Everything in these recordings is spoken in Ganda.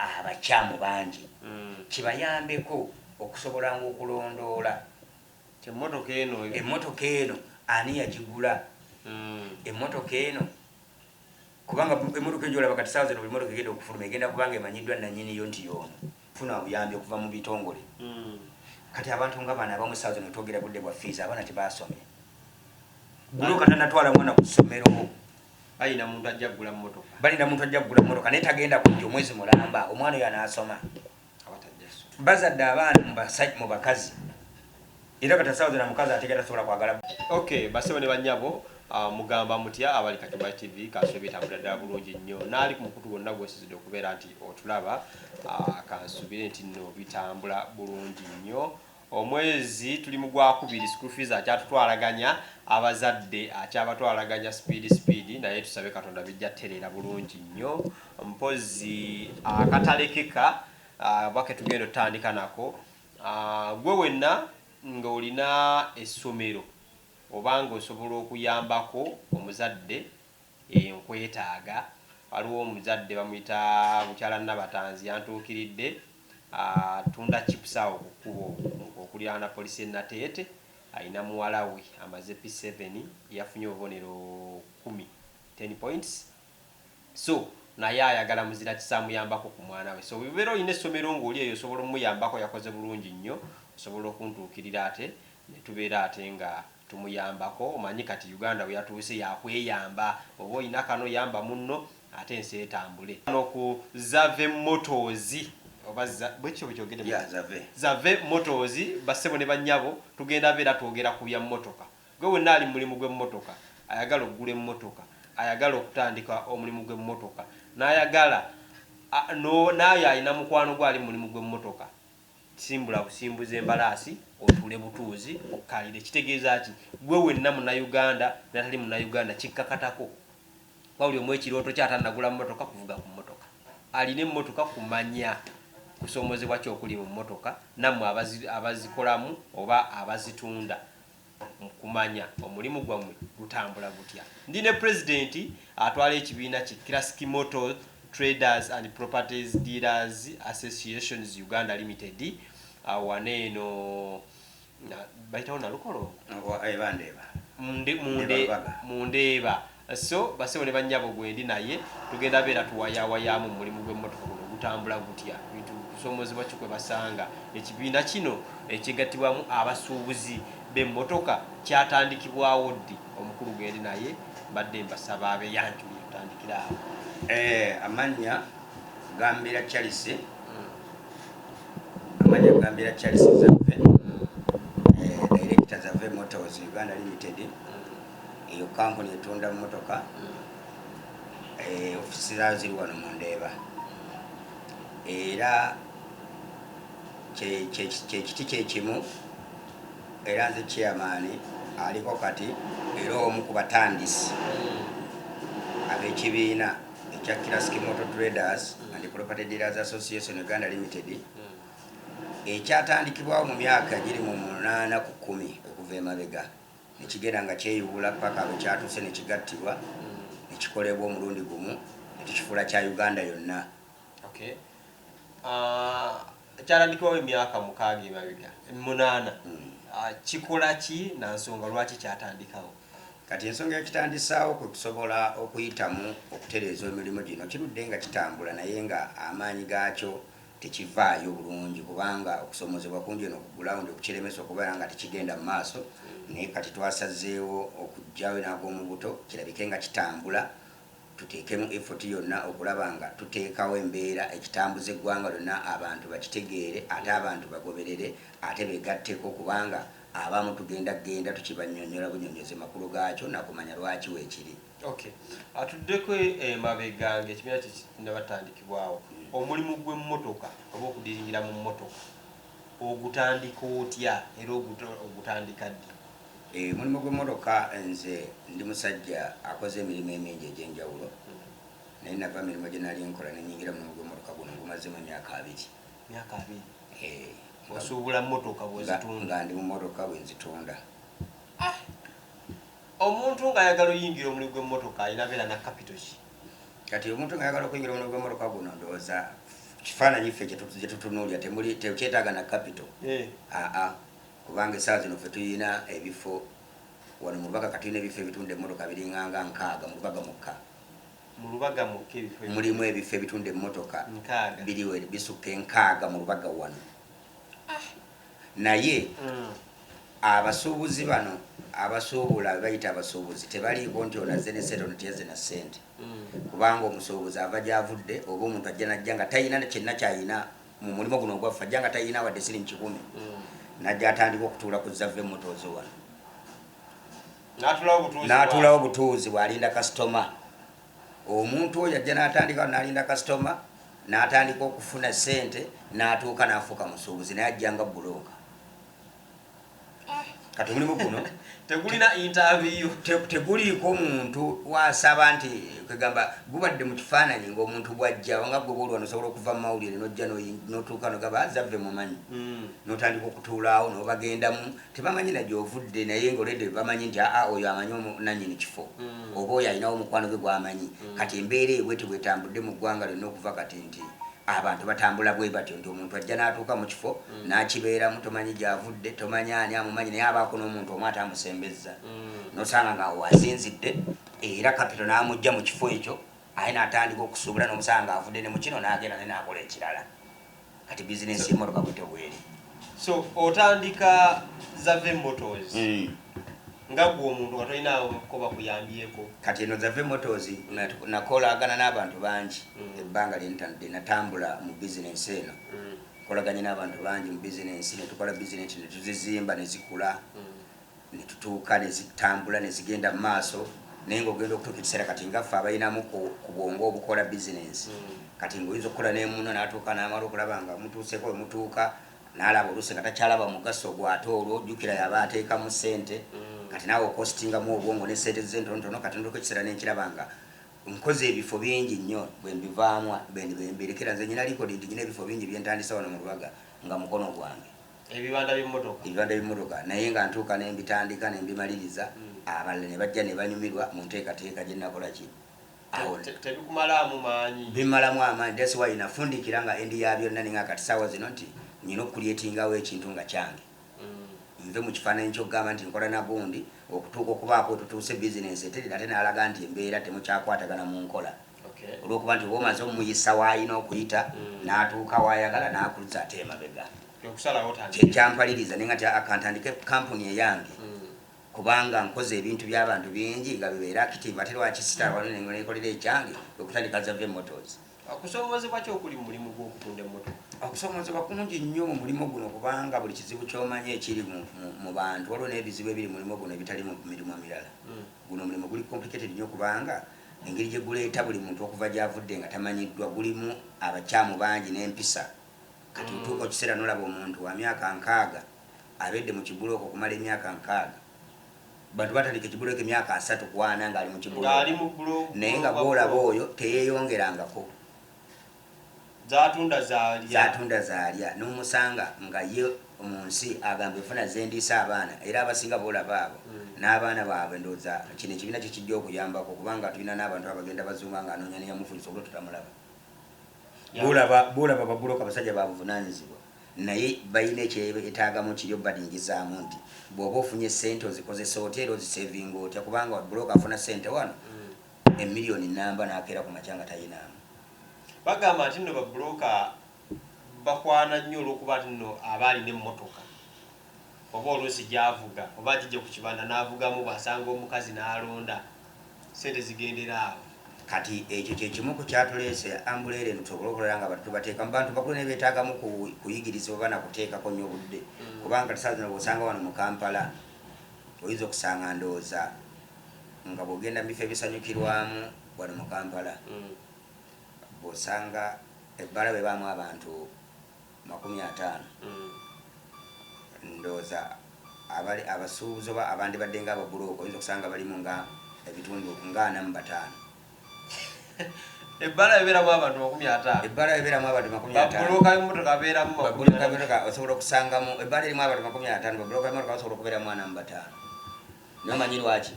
Abakyamu bangi kibayambeko okusobolanga okulondoola Emmotoka eno, emmotoka eno ani yagigula, emmotoka eno, kubanga emmotoka egyolaba kati saawa zino, buli motoka egenda okufuluma egenda kubanga emanyiddwa nanyiniyo nti yoono. Funa obuyambi okuva mu bitongole. Kati abantu nga bano abamu saawa zino twogera budde bwa fees, abaana tebasomye, buloka tanatwala mwana ku ssomero. Balina muntu ajja kugula mmotoka. Balina muntu ajja kugula mmotoka, naye tagenda kujja omwezi mulamba. Omwana oyo anaasoma? Bazadde abaana mu bakazi, era kati saawa zino mukazi ategera tasobola kwagala. Okay, basebo ne banyabo, mugamba mutya abali Katumba TV? Kansuubire bitambula ddala bulungi nnyo. Naali ku mukutu gwonna gwosizidde okubeera nti otulaba, kansubire nti nno bitambula bulungi nnyo. Omwezi tuli mu gwakubiri, school fees akyatutwalaganya, abazadde akyabatwalaganya speed speed, naye tusabe Katonda bijja tereera bulungi nnyo. Mpozi akatalekeka bwake tugenda otandika nako. Gwe wenna ng'olina essomero oba ng'osobola okuyambako omuzadde, nkwetaaga. Waliwo omuzadde bamuyita mukyala Nabatanzi, yantuukiridde, atunda chips awo ku kkubo okuliraana polisi e Nateete. Alina muwala we amaze P7, yafunye obubonero 10, 10 points, so naye ayagala muzira kisamuyambako ku mwana we. So bwebeera olina essomero ng'oli eyo osobola omuyambako, yakoze bulungi nnyo, osobola okuntuukirira ate ne tubeera ate nga tumuyambako. Omanyi kati Uganda bwe yatuuse yakweyamba, oba olina kano yamba munno ate ensi etambule. No ku Zave Motors oba bwekityo bwekyogere? Yeah, Zave. Zave Motors. Bassebo ne bannyabo, tugenda beera twogera ku bya mmotoka. Gwe wenna ali mu mulimu gw'emmotoka, ayagala okugula emmotoka, ayagala okutandika omulimu gw'emmotoka, n'ayagala naayo alina mukwano gwe ali mu mulimu gw'emmotoka, simbula busimbuza embalaasi otuule butuuzi okkalire. Kitegeeza ki? Gwe wenna Munnayuganda natali Munnayuganda, kikkakatako kuba buli omu ekirooto kye atannagula mmotoka kuvuga ku mmotoka, alina emmotoka kumanya kusoomozebwa ki okuli mu mmotoka, nammwe abazikolamu oba abazitunda kumanya omulimu gwammwe gutambula gutya. Ndi ne pulezidenti atwala ekibiina ki Classic Motor Traders and Properties Dealers Associations Uganda Limited, wano eno bayitawo Nalukolongo. Ebandeeba. Munde, Mundeeba. So basebo ne bannyabo, gwendi naye tugenda beera tuwayawayaamu mu mulimu gw'emmotoka guno gutambula gutya, bintu kusoomozebwa ki kwe basanga. Ekibiina kino ekigattibwamu abasuubuzi b'emmotoka kyatandikibwawo ddi? Omukulu gwendi naye mbadde mbasaba abeeyanjulire, tutandikire awo. Amannya gambira Charles, amannya gambira Charles Zave, director Zave Motors Uganda Limited. Eyo kampuni etunda mmotoka, ofisi zaayo ziri wano mu Ndeeba, era kyekiti kyekimu, era nze chairman aliko kati, era omu ku batandisi ab'ekibiina ekya Classic Motor Traders and Property Dealers Association Uganda Limited, ekyatandikibwawo mu myaka giri mu 8 ku 10 okuva emabega, nekigenda nga kyeyubula paka bwe kyatuuse nekigattibwa nekikolebwa omulundi gumu netukifuula kya Uganda yonna. Okay. Kyatandikibwawo emyaka 6 emabega, 8. Kikola ki na nsonga lwaki kyatandikawo? Kati ensonga ekitandisaawo kwe kusobola okuyitamu okutereeza emirimu gino. Kirudde nga kitambula, naye nga amaanyi gaakyo tekivaayo bulungi, kubanga okusomozebwa kungi eno ku ground okukiremesa okubeera nga tekigenda mu maaso. Naye kati twasazeewo okuggyawo n'ag'omu buto kirabike nga kitambula, tuteekemu effort yonna okulaba nga tuteekawo embeera ekitambuza eggwanga lyonna, abantu bakitegeere, ate abantu bagoberere, ate begatteko, kubanga abamu tugenda genda tukibannyonnyola bunyonnyozi makulu gaakyo nakumanya lwaki weekiri. Okay, atuddeko emabega ng'ekibiina kyenabatandikibwawo, omulimu gw'emmotoka oba okudiringira mu mmotoka ogutandika otya, era ogutandika ddi? Omulimu gw'emmotoka, nze ndi musajja akoze emirimu emingi egy'enjawulo, naye nava mirimu gye nali nkola nenyingira mulimu gw'emmotoka guno, ngumazemu emyaka 20. Myaka 20? Osuubula mmotoka bw'ozitunda? Nga ndi mu mmotoka bwe nzitunda. Omuntu ng'ayagala oyingira omulimu gw'emmotoka alina beera na capital ki? Kati omuntu ng'ayagala okuyingira omulimu gw'emmotoka guno, ndowooza Kifaananyi ffe kye tutunuulira temuli tekyetaaga na capital. Aa, kubanga essaawa zino ffe tuyina ebifo wano mu Lubaga. Katulina ebifo ebitunda emmotoka biringanga 60 mu Lubaga mukka. Mu Lubaga mukka ebifo? Mulimu ebifo ebitunda emmotoka 60. Biriwe bisukka 60 mu Lubaga wano, naye abasuubuzi bano abasuubula, bayita abasuubuzi, tebaliiko nti ono azze ne sente, ono tiyazze na sente, kubanga omusuubuzi ava gyavudde oba omuntu ajja najja nga talina kyenna kyayina mu mulimu guno ogwaffe, ajja nga talina wadde siringi 100, najja atandika okutuula ku Zave Motors wano. N'atulawo butuuzi. N'atuulawo butuuzi bw'alinda kasitoma. Omuntu oyo ajja n'atandika n'alinda kasitoma, n'atandika okufuna sente, n'atuuka n'afuuka musuubuzi, naye ajja nga bulooka. Kati omulimu guno Tegulina interview. Teguliiko muntu wasaba nti kwegamba gubadde mu kifaananyi ng'omuntu bw'ajja nga gwe bwolwana osobola okuva mu mawulire n'ojja n'otuuka nogamba Zave mumanyi, n'otandika okutuulaawo n'obagendamu, tebamanyi na gy'ovudde, naye ngaolwedde bamanyi nti aa, oyo amanyi nannyini kifo, oba oyo alinawo omukwano gwe gwamanyi. Kati embeera eyo bweti bwetambudde mu ggwanga lyonna okuva kati nti abantu batambula bwe batyo, nti omuntu ajja n'atuuka mu kifo n'akibeeramu, tomanyi gy'avudde, tomanyi ani amumanyi, naye abaako n'omuntu omu ate amusembezza, nosanga nga wasinzidde era capital n'amugja mu kifo ekyo, aye n'atandika okusuubula, n'omusanga nga avudde ne mu kino n'agenda ne n'akola ekirala. Kati bizinensi y'emmotoka bwetyo bweri. So otandika Zave Motors nga gwe omuntu nga tolinaako bakuyambyeko? Kati eno Zave Motors nakolagana n'abantu bangi. Ebbanga lyenatambula mu bizinensi eno, nkolaganye n'abantu bangi mu bizinensi, netukola bizinensi netuzizimba nezikula, netutuuka nezitambula nezigenda mu maaso, naye ngaogenda okutuuka ekiseera kati nga ffe abalinamu ku bwongo obukola bizinensi, kati ngaoyinza okukola nemuno natuuka namala okulaba nga mutuuseko wemutuuka, nalaba oluusi nga takyalaba mugaso gwate olwo jjukira yaba ateekamu sente. Kati naawe okostingamu obwongo ne sente ze ntonotono. Kati ntuuka ekiseera nenkiraba nga nkoze ebifo bingi nnyo, bwe mbivaamu bwe mbirekera nze nyina record nti nyina ebifo bingi byentandisa wano mu Lubaga nga mukono gwange. Ebibanda by'emmotoka? Ebibanda by'emmotoka, naye nga ntuuka nembitandika nembimaliriza, abalala ne bajja ne banyumirwa mu nteekateeka gye nakola ki awo. Tebikumalaamu maanyi? Bimalamu amaanyi. That's why nafundikira nga end ya byonna ninga kati saawa zino nti nyina okucreatingawo ekintu nga kyange, nve mu kifaananyi kyokugamba nti nkola nagundi okutuuka okubaako tutuuse bizinensi eterera, ate n'alaga nti embeera temukyakwatagana mu nkola, olwokuba nti oba omaze omuyisa waayina okuyita, n'atuuka waayagala n'akuzza ate emabega. Okusalawo otandike. Kyekyampaliriza naye nga nti akantandike kampuni eyange, kubanga nkoze ebintu by'abantu bingi nga bibeera active, ate lwaki sitawano nekolera ekyange okutandika Zave Motors. Okusomoozebwa ki okuli mu mulimu gw'okutunda emmotoka? Okusomoozebwa kungi nnyo mu mulimu guno, kubanga buli kizibu ky'omanyi ekiri mu bantu, waliwo n'ebizibu ebiri mu mulimu guno ebitali mu mirimu emirala. Guno omulimu guli complicated nnyo, kubanga engeri gye guleeta buli muntu okuva gy'avudde nga tamanyiddwa, gulimu abakyamu bangi n'empisa. Kati otuuka ekiseera nolaba omuntu wa myaka 60 abedde mu kibulooka okumala emyaka 60. Bantu batandika ekibulooka emyaka 34 ng'ali mu Ng'ali kibulooka, mu naye nga gwolaba oyo teyeeyongerangako. Zatunda zaalya. Zatunda zaalya, n'omusanga nga ye mu nsi agamba enfuna zendiisa abaana, era abasinga boolaba abo n'abaana baabwe. Ndowooza kino ekibiina kikijja okuyambako, kubanga tulina n'abantu abagenda bazunga nga anoonya neyamufunyisa obulo tutamulaba. Boolaba babuloka basajja babuvunanyizibwa, naye balina ekyetaagamu kiri obadingizaamu nti bw'oba ofunye sente ozikozesa otya era ozisavinga otya, kubanga buloka afuna sente wano emiliyoni namba n'akeera ku makya nga tayinaamu. Bagamba nti nno babuloka bakwana nnyo olw'okuba nti nno aba alina emmotoka oba oluusi gyavuga oba agijja ku kibanda n'avugamu, bw'asanga omukazi n'alonda, sente zigendera awo. Kati ekyo kyekimu ku kyatuleese umbrella eno, tusobole okulala nga abantu tubateeka mu bantu bakulu, naye beetaagamu kuyigirizibwa oba nakuteekako nnyo obudde, kubanga kati saa zino bw'osanga wano mu Kampala oyinza okusanga, ndowooza nga bw'ogenda mu bifo ebisanyukirwamu wano mu Kampala, bw'osanga ebbala bwebaamu abantu 50, ndowooza abali abasuubuzi oba abandibadde nga ababulooko oyinza okusanga balimu nga ebitundu nga 45. Ebbala ebeeramu abantu 50? Ebbala ebeeramu abantu 50. Babuloka b'emmotoka beeramu Babuloka 40. b'emmotoka osobola okusangamu ebbala erimu abantu 50, babuloka b'emmotoka basobola okubeeramu 45. Naye omanyi lwaki?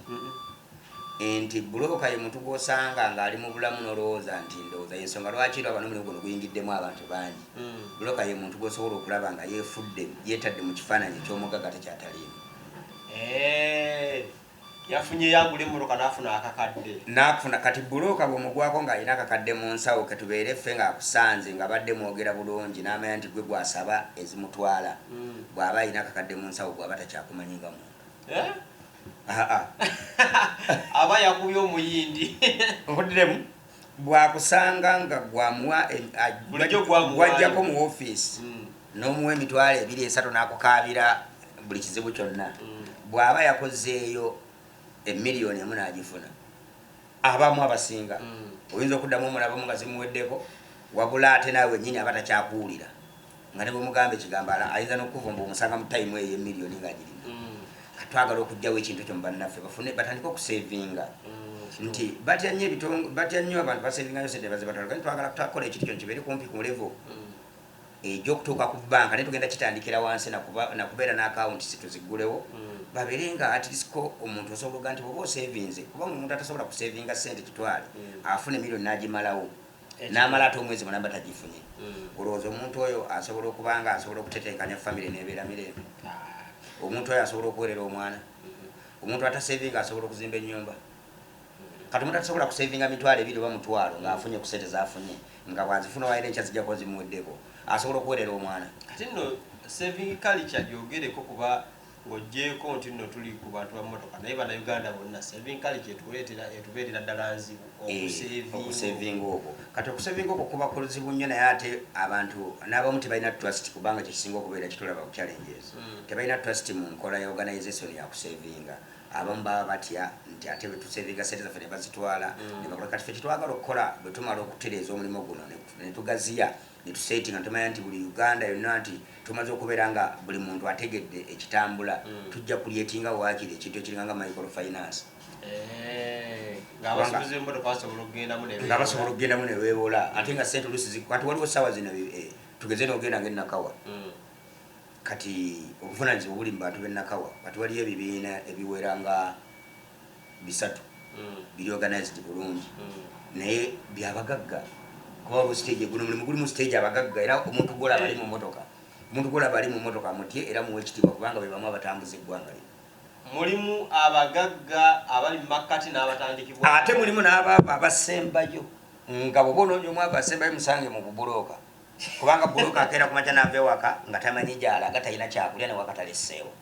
Nti broker ye muntu gw'osanga ng'ali mu bulamu n'olowooza nti ndowooza yensonga lwaki lwaba n'omulimu guno guyingiddemu abantu bangi. Broker ye muntu gw'osobola okulaba nga yeefudde, yeetadde mu kifaananyi eky'omugagga tekyataliimu. Yafunye yagula emmotoka n'afuna akakadde. N'akufuna. Kati broker bw'omugwako ng'alina akakadde mu nsawo, ketubeere ffe ng'akusanze nga badde mwogera bulungi n'amanya nti gwe gwasaba ezimutwala, bw'aba alina akakadde mu nsawo, bw'aba takyakumanyi nga muntu. Eh? Aa. Aba yakubye omuyindi. Nkuddiremu, bw'akusanga nga gwamuwa Bulijjo gwamuwaayo. Gwajjako mu ofiisi n'omuwa 20,000, 30,000 n'akukaabira buli kizibu kyonna, bw'aba yakozeeyo 1 million n'agifuna, abamu abasinga oyinza okuddamu omulabamu nga zimuweddeko, wabula ate naawe wennyini aba takyakuwulira, nga ne bwemugamba ekigambo ayinza n'okuvumba omusanga mu time eyo emiliyoni ng'agirina. Katwagala okuggyawo ekintu ekyo mu bannaffe, bafune batandike okusevinga. Nti batya nnyo batya nnyo abantu basevingayo sente bazibatwala. Kandi twagala tukola ekintu kyo kibeere kumpi ku level egy'okutuuka ku banka, naye tugenda kitandikira wansi nakubeera n'akawunti situziggulewo, babeere nga at least ko omuntu osobola oga nti bwoba osevinze, kubanga omuntu atasobola kusevinga sente kitwale, afuna emiliyoni n'agimalawo, n'amala ate omwezi mulamba tagifunye, olowooza omuntu oyo asobola okuba nga asobola okutetenkanya famire n'ebeera mirembe? Omuntu oyo asobola okuwerera omwana? Omuntu atasevinga asobola okuzimba ennyumba? Kati omuntu atasobola kusevinga 20,000 oba 5,000 ng'afunye ku sente zafunye, nga bwazifuna waira enkya zijjako zimuweddeko, asobola okuwerera omwana? Kati nno saving culture gyogereko, kuba ng'oggyeeko nti nno tuli ku bantu ba mmotoka, naye Bannayuganda bonna saving culture etuleetera etubeerera ddala nzibu. Okusevinga. Okusevinga okwo, kati okusevinga okwo kuba kuzibu nnyo, naye ate abantu n'abamu tebalina trust, kubanga kyekisinga okubeera kitulaba ku challenges. Tebalina trust mu nkola ya organization ya kusevinga. Abamu baba batya nti ate bwe tusevinga sente zaffe ne bazitwala ne bakola. Kati ffe kyetwagala okukola, bwe tumala okutereeza omulimu guno ne tugaziya ne tusetinga, tumanya nti buli Uganda yonna nti tumaze okubeera nga buli muntu ategedde ekitambula, tujja kulyetinga waakiri ekintu ekiringa nga microfinance. Ng'abasuubuzi b'emmotoka basobola okugendamu ne Nga basobola okugendamu ne beewola, ate nga sente oluusi kati waliwo saawa zino tugeze n'ogenda nga enakawa. Kati obuvunanyizibwa buli mu bantu b'enakawa. Kati waliyo ebibiina ebiwera nga bisatu biri organized bulungi, naye byabagagga, kuba waliwo stage, guno mulimu guli mu stage abagagga. Era omuntu gwolaba ali mu motoka, omuntu gwolaba ali mu motoka mutye era muwe ekitiibwa, kubanga be bamu abatambuza eggwanga lino. Mulimu abagagga abali mu makkati n'abatandikibwa. Ate mulimu n'abaava abasembayo, nga bwoba onoonya omwavu asembayo, musange mu bubuloka, kubanga broker akeera kumakya n'ava ewaka nga tamanyi gyalaga, talina kyakulya, newakatalesseewo,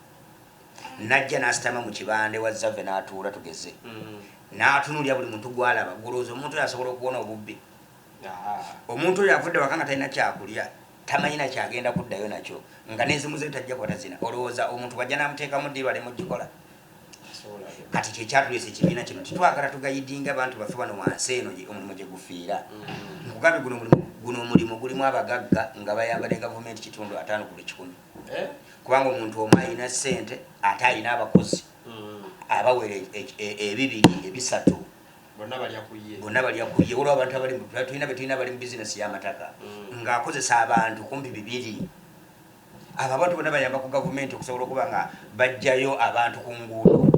najja n'asitama mu kibande wa Zave n'atuula, tugeze, n'atunuulya buli muntu gw'alaba. Golowooza omuntu oyo asobola okuwona obubbi? Omuntu oyo avudde waka nga talina kyakulya, tamanyi nakyagenda kuddayo nakyo, nga n'ezimu ze tajja kuba tazina, olowooza omuntu bwajja n'amuteekamu ddiiru alemugikola? Asobola. Kati kyekyatuleesa ekibiina kino, titwagala tugayidinga abantu baffe bano wansi eno omulimu gye gufiira. Nkugambye, guno omulimu gulimu abagagga nga bayamba ne gavumenti 50 ku buli 100. Eh? Kubanga omuntu omu alina ssente ate alina abakozi abawera ebibiri, ebisatu. Bonna balya ku ye. Bonna balya ku ye. Waliwo abantu abali tulina be tulina bali mu bizinesi y'amataka ng'akozesa abantu kumpi bibiri. Abo abantu bonna bayamba ku gavumenti okusobola okuba nga bajjayo abantu ku nguudo.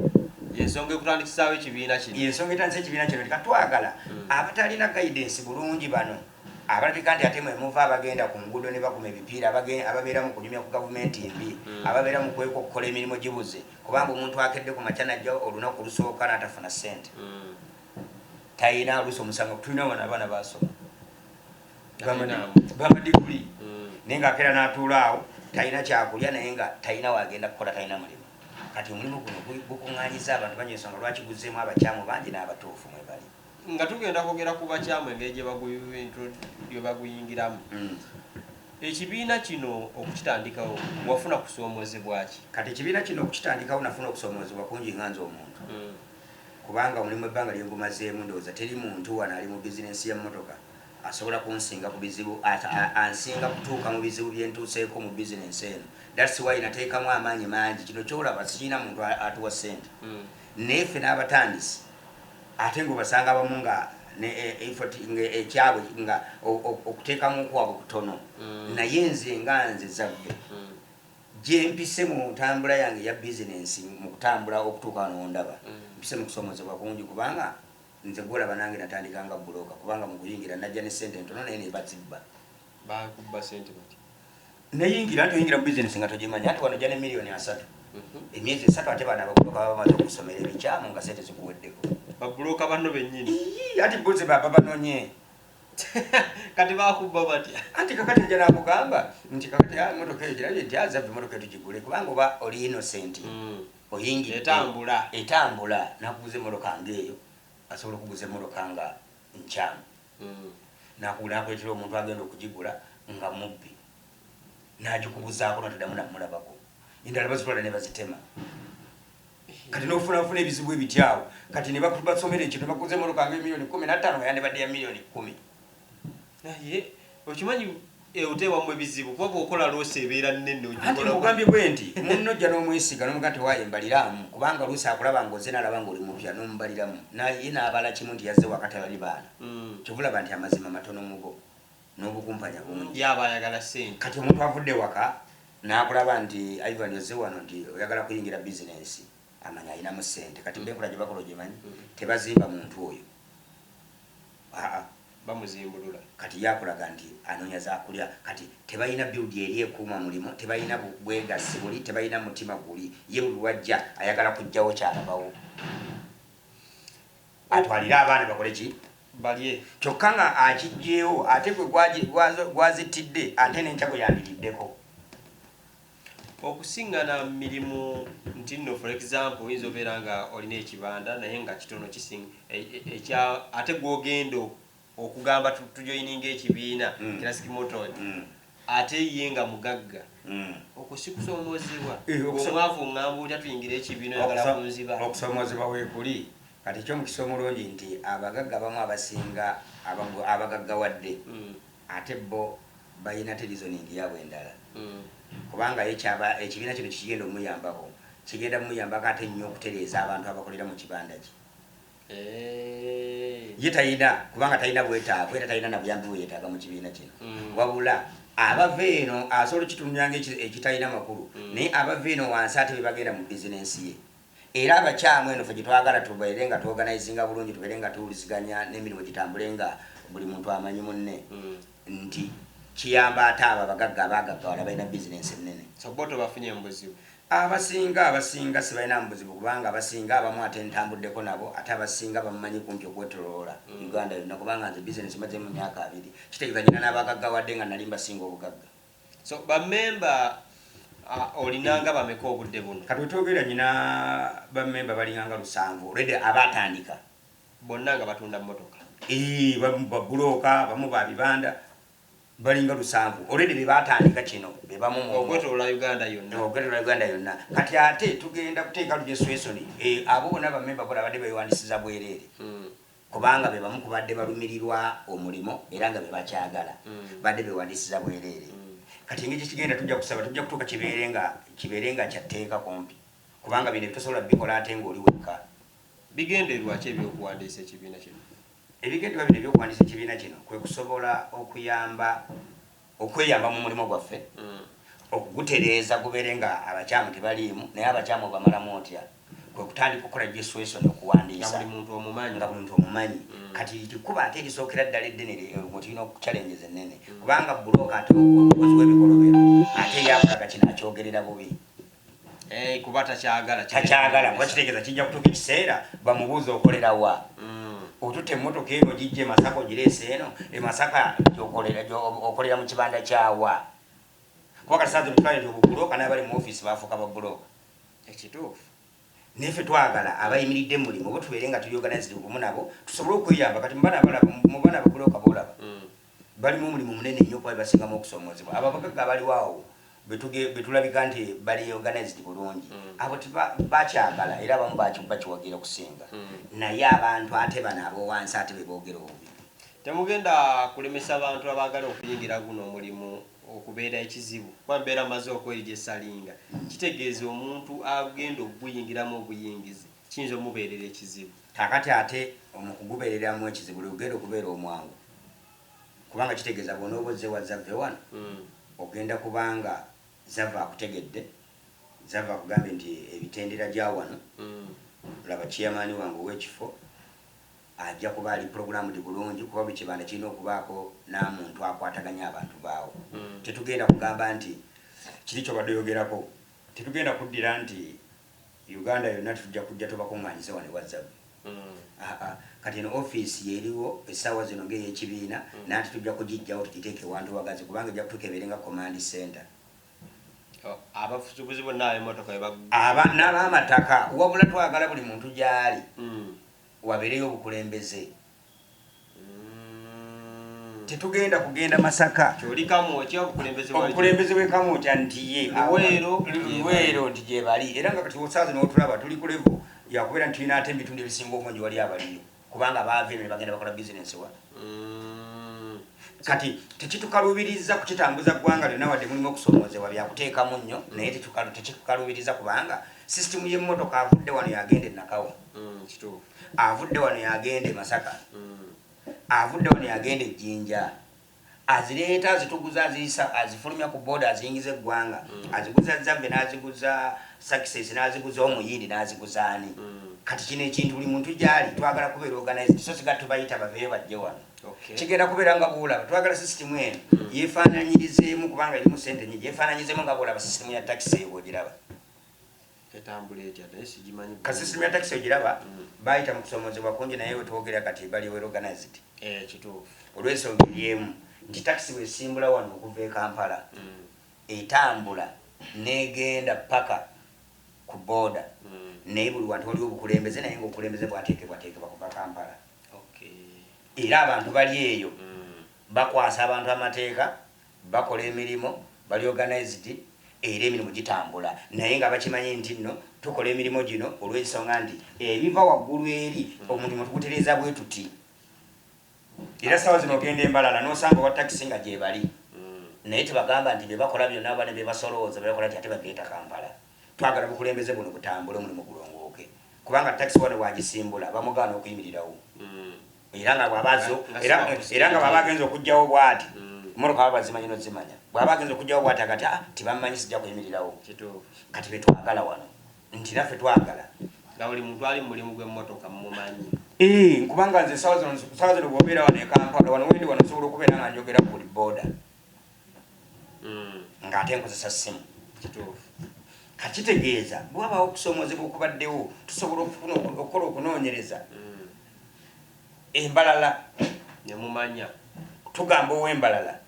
Yensonga ekutandikisaawo ekibiina kino. Ensonga etandisa ekibiina kino tikatwagala abatalina guidance bulungi, bano abalabika nti ate mwemuva abagenda ku nguudo ne bakuma ebipiira, ababeera mu kunyumya ku gavumenti mbi, ababeera mu kweka okukola emirimu gibuze, kubanga omuntu akedde ku makya najja olunaku lusooka n'atafuna ssente, talina oluusi omusango. Tulina wano abaana basoma bamadiguli, naye ng'akeera n'atuula awo, talina kyakulya, naye nga talina wagenda kukola, talina mulimu. Kati omulimu guno gukuŋŋaanyiza abantu bangi, ensonga lwaki guzeemu abakyamu bangi n'abatuufu mwe bali. Nga tugenda kwogera ku bakyamu, engeri gye baguyingiramu, ekibiina kino okukitandikawo wafuna kusoomozebwa ki? Kati ekibiina kino okukitandikawo nafuna okusoomozebwa kungi nga nze omuntu, kubanga omulimu ebbanga lyengumazeemu, ndowooza teri muntu wano ali mu bizinensi ya mmotoka asobola kunsinga ku bizibu, ansinga kutuuka mu bizibu byentuuseeko mu bizinensi eno. That's why nateekamu amaanyi mangi. Kino kyolaba sikirina muntu atuwa ssente, naye ffe n'abatandisi ate ngaobasanga abamu nga effort nga ekyabwe nga okuteekamu kwabwe kutono. Naye nze nga nze Zavve, Gye mpise mu ntambula yange eya bizinensi, mu kutambula okutuuka wano wondaba, mpise mu kusomozebwa kungi, kubanga nze gwolaba nange natandika nga broker, kubanga mu kuyingira najja ne sente ntono, naye nebazibba. Bakubba sente bati? Neyingira nti oyingira mu bizinensi nga togimanya, anti wano ojja ne miliyoni 30, emyezi 3, ate bano ababuloka baba bamaze okusomera ebikyamu nga sente zikuweddeko. Babuloka banno bennyini? Ii, ati boze baba banonye. Kati bakubba batya? Anti kakati nja nakugamba nti kakati emotoka eyo girabye nti azabbe emotoka eyo tugigule, kubanga oba oli innocent, oyingidde. Etambula. Etambula, nakuguza emotoka ngaeyo, asobola okuguza emotoka nga nkyamu, nakuletera omuntu agenda okugigula nga mubbi, nagikubuzaako natoddamu namulabako. Endala bazitwala ne bazitema. Kati nofunafuna ebizibu ebityawo, kati ne basomera ekintu, bakuguza emotoka nga emiliyoni 15 nga yandibadde ya miliyoni 10. Naye okimanyi oteewamu ebizibu, kuba bw'okola loss ebeera nnene. Anti nkugambye bwe nti munno ojja n'omwesiga nomuga nti waaye mbaliramu, kubanga oluusi akulaba ng'ozze n'alaba ng'oli mupya n'omubaliramu, naye n'abala kimu nti yazze wakati abali baana. Kyova olaba nti amazima matono mugo n'obukumpanya bungi. Yaba ayagala sente. Kati omuntu avudde waka n'akulaba nti Ivan ozze wano nti oyagala kuyingira bizinensi, amanya alinamu ssente. Kati mba enkola gye bakola ogimanyi? Tebazimba muntu oyo, aa. Bamuzimbulula. Kati yakulaga nti anoonya zakulya. Kati tebalina build eri ekuuma mulimu, tebalina bwegassi buli, tebalina mutima guli. Ye buli lwajja ayagala kugjawo kyalabawo atwalire abaana bakole ki? Balye. Kyokka nga akijjeewo, ate gwe gwazittidde, ate n'enkyago yandiriddeko. Okusiŋŋana mirimu nti nno, for example, oyinza obeera nga olina ekibanda naye nga kitono kisinga ekya ate gwogenda okugamba tujoyininga ekibiina Classic Motor, ate ye nga mugagga. Okwo si kusomoozebwa? Omwavu ŋŋamba otya tuyingira ekibiina, oyagala kunziba? Okusomoozebwa weekuli. Kati ekyomukisa omulungi nti abagagga abamu abasinga abagaggawadde, ate bo balina te reasoning yaabwe endala, kubanga ye kyaba ekibiina kino kikigenda omuyambako, kigenda mumuyambako ate nnyo okutereeza abantu abakolera mu kibanda kye. Ye talina, kubanga talina bwetaavu era talina na buyambi bwe yeetaaga mu kibiina kino. Wabula abava eno asobola okitunyanga ekitalina makulu, naye abava eno wansi ate bebagenda mu bizinensi ye era abakyamu eno fe gyetwagala tubeere nga tuorganizinga bulungi, tubeere nga tuwuliziganya n'emirimu gitambule nga buli muntu amanyi munne, nti kiyamba ate abo abagagga abagaggawala balina bizinensi ennene. So bo tobafunye mu buzibu? Abasinga sibalina mu buzibu, kubanga abasinga abamu ate ntambuddeko nabo, ate abasinga bamumanyi kumpi okwetoloola Uganda yonna, kubanga nze bizinensi maze mu myaka 20, kitegeeza nyina n'abagaggawadde nga nali mbasinga obugagga. So bamemba olinanga bameka obudde buno? Kati wetwogera nyina bamemba balinganga 7 already abatandika. Bonna nga batunda mmotoka? Ee, babuloka bamu ba bibanda, balinga 7 already be batandika kino, be bamu mu Okwetoloola Uganda yonna? Okwetoloola Uganda yonna. Kati ate tugenda kuteeka registration, abo bonna bamemba bona badde bewandisiza bwereere, kubanga be bamu kubadde balumirirwa omulimo era nga be bakyagala, badde bewandisiza bwereere. Kati engeri kigenda, tujja kusaba, tujja kutuuka kibeere nga kyatteeka kumpi, kubanga bino ebitosobola bikola ate ng'oli wekka. Bigendererwa ki ebyokuwandiisa ekibiina kino? Ebigendererwa bino ebyokuwandiisa ekibiina kino kwe kusobola okuyamba okweyamba mu mulimu gwaffe, okugutereeza gubeere nga abakyamu tebaliimu. Naye abakyamu obamalamu otya? Kwe kutandika okukola registration, Nga okuwandiisa buli muntu omumanyi. Nga buli muntu omumanyi. Kati kikuba ate erisookera ddala eddene mwe tulina challenges ennene, kubanga broker ate omukozi w'ebikolobero ate yakulaga kino akyogerera bubi. Eh, kuba takyagala. Takyagala, kuba kitegeeza kijja kutuuka ekiseera bamubuuza okolera wa, otutte emmotoka eno ogijja e Masaka ogireese eno e Masaka, okolera mu kibanda kyawa? Kuba kati saa zino tukaye nti obubuloka n'abali mu ofiisi bafuuka babuloka. Ekituufu. Naye ffe twagala abayimiridde mu mulimu bo tubeere nga tuli organized bumu nabo tusobole okweyamba. Kati mu baana ababuloka boolaba balimu omulimu munene nnyo, kuba bebasingamu okusomoozebwa. Abo abagagga abaliwo awo betulabika nti bali organized bulungi, abo bakyagala era abamu bakiwagira okusinga. Naye abantu ate bano abowansi ate beboogera obubi. Temugenda kulemesa bantu abaagala okuyingira guno omulimu okubeera ekizibu, kuba mbeera maze okweregistaringa, kitegeeza omuntu agenda okuguyingiramu obuyingizi kiyinza omubeerera ekizibu. Kakati ate omukugubeereramu ekizibu lwegenda okubeera omwangu, kubanga kitegeeza bw'onooba ozze wazza wano, ogenda kubanga Zava akutegedde, Zava akugambye nti ebitendera gya wano. Laba, chairman wange ow'ekifo ajja kuba ali programmed bulungi, kuba buli kibanda kirina okubaako n'amuntu akwataganya abantu baawo. Tetugenda kugamba nti kiri kyobadde oyogerako, tetugenda kuddira nti Uganda yonna tetujja kujja tubakuŋŋanyiza wano ewa Zava. Aa, kati eno ofiisi yeriwo essaawa zino ngaeyekibiina, nanti tujja kugijjawo tugiteeke ewantu wagazi, kubanga ejja kutukebeere nga command center. Oh, abasuubuzi bonna ab'emmotoka aba n'ab'amataka, wabula twagala buli muntu gy'ali wabeereyo obukulembeze. Tetugenda kugenda Masaka. Kyoli Kamwokya, obukulembeze bwali- Obukulembeze bwe Kamwokya nti ye Luweero, Luweero nti gye bali, era nga kati osaazi n'otulaba tuli ku level yakubeera nti tulina ate ebitundu ebisinga obungi wali abaliyo, kubanga baava eno ne bagenda bakola bizinensi wa. Kati tekitukalubiriza kukitambuza ggwanga lyonna, wadde mulimu okusomoozebwa byakuteekamu nnyo, naye tekitukalubiriza kubanga sisitimu y'emmotoka avudde wano yagenda e Nakawa, avudde wano yagenda e Masaka, avudde wano yagenda e Jjinja, azireeta, azituguza, aziyisa, azifulumya ku booda, aziyingiza eggwanga, aziguza Zave, n'aziguza Success, n'aziguza Omuyindi, n'aziguza ani. Kati kino ekintu buli muntu gyali twagala kubeera organized, so siga tubayita baveeyo bajje wano. Kigenda kubeera nga bwolaba, twagala sisitimu eno yefaananyirizeemu, kubanga erimu sente nyingi, yefaananyirizeemu nga bwolaba sisitimu ya takisi eyo bwogiraba. Etambula etya? Naye sigimanyi. Ka sisitimu ya takisi ogiraba, bayita mu kusoomozebwa kungi, naye wetwogera kati bali well organized. Eh, kituufu. Olw'ensonga eri nti takisi bwesimbula wano okuva e Kampala, etambula negenda paka ku booda, naye buli wantu waliwo obukulembeze, naye nga obukulembeze bwateekebwateekebwa kuva Kampala. Era abantu bali eyo bakwasa abantu amateeka, bakola emirimu, bali organized, era emirimu gitambula, naye nga bakimanyi nti nno tukola emirimu gino olw'ensonga nti ebiva waggulu eri omulimu tugutereeza bwe tuti. Era sawa zino ogenda embalala n'osanga owa takisi nga gyebali, naye tebagamba nti bebakola byonna, aba ne bebasolooza bebakola ti ate babireeta Kampala. Twagala bukulembeze buno butambule, omulimu gulongooke, kubanga takisi wano bwagisimbula bamugaana okuyimirirawo, era nga bw'aba era nga bw'aba agenza okugjawo bw'ati, motoka baba bazimanyi nozimanya, bw'aba agenza okugjawo bw'ati agati, "Ah, tibammanyi, sijja kuyimirirawo." Kati betwagala wano nti naffe twagala nga buli muntu ali mu mulimu gw'emmotoka mumumanyi. Eh, kubanga nze sawa zino bw'obeera wano e Kampala, wano wendi wano, nsobola okubeera nga njogera ku buli booda ng'ate nkozesa ssimu. Kakitegeeza bwabaawo okusoomozebwa okubaddewo, tusobola okukola okunoonyereza embalala nemumanya. Tugamba ow'embalala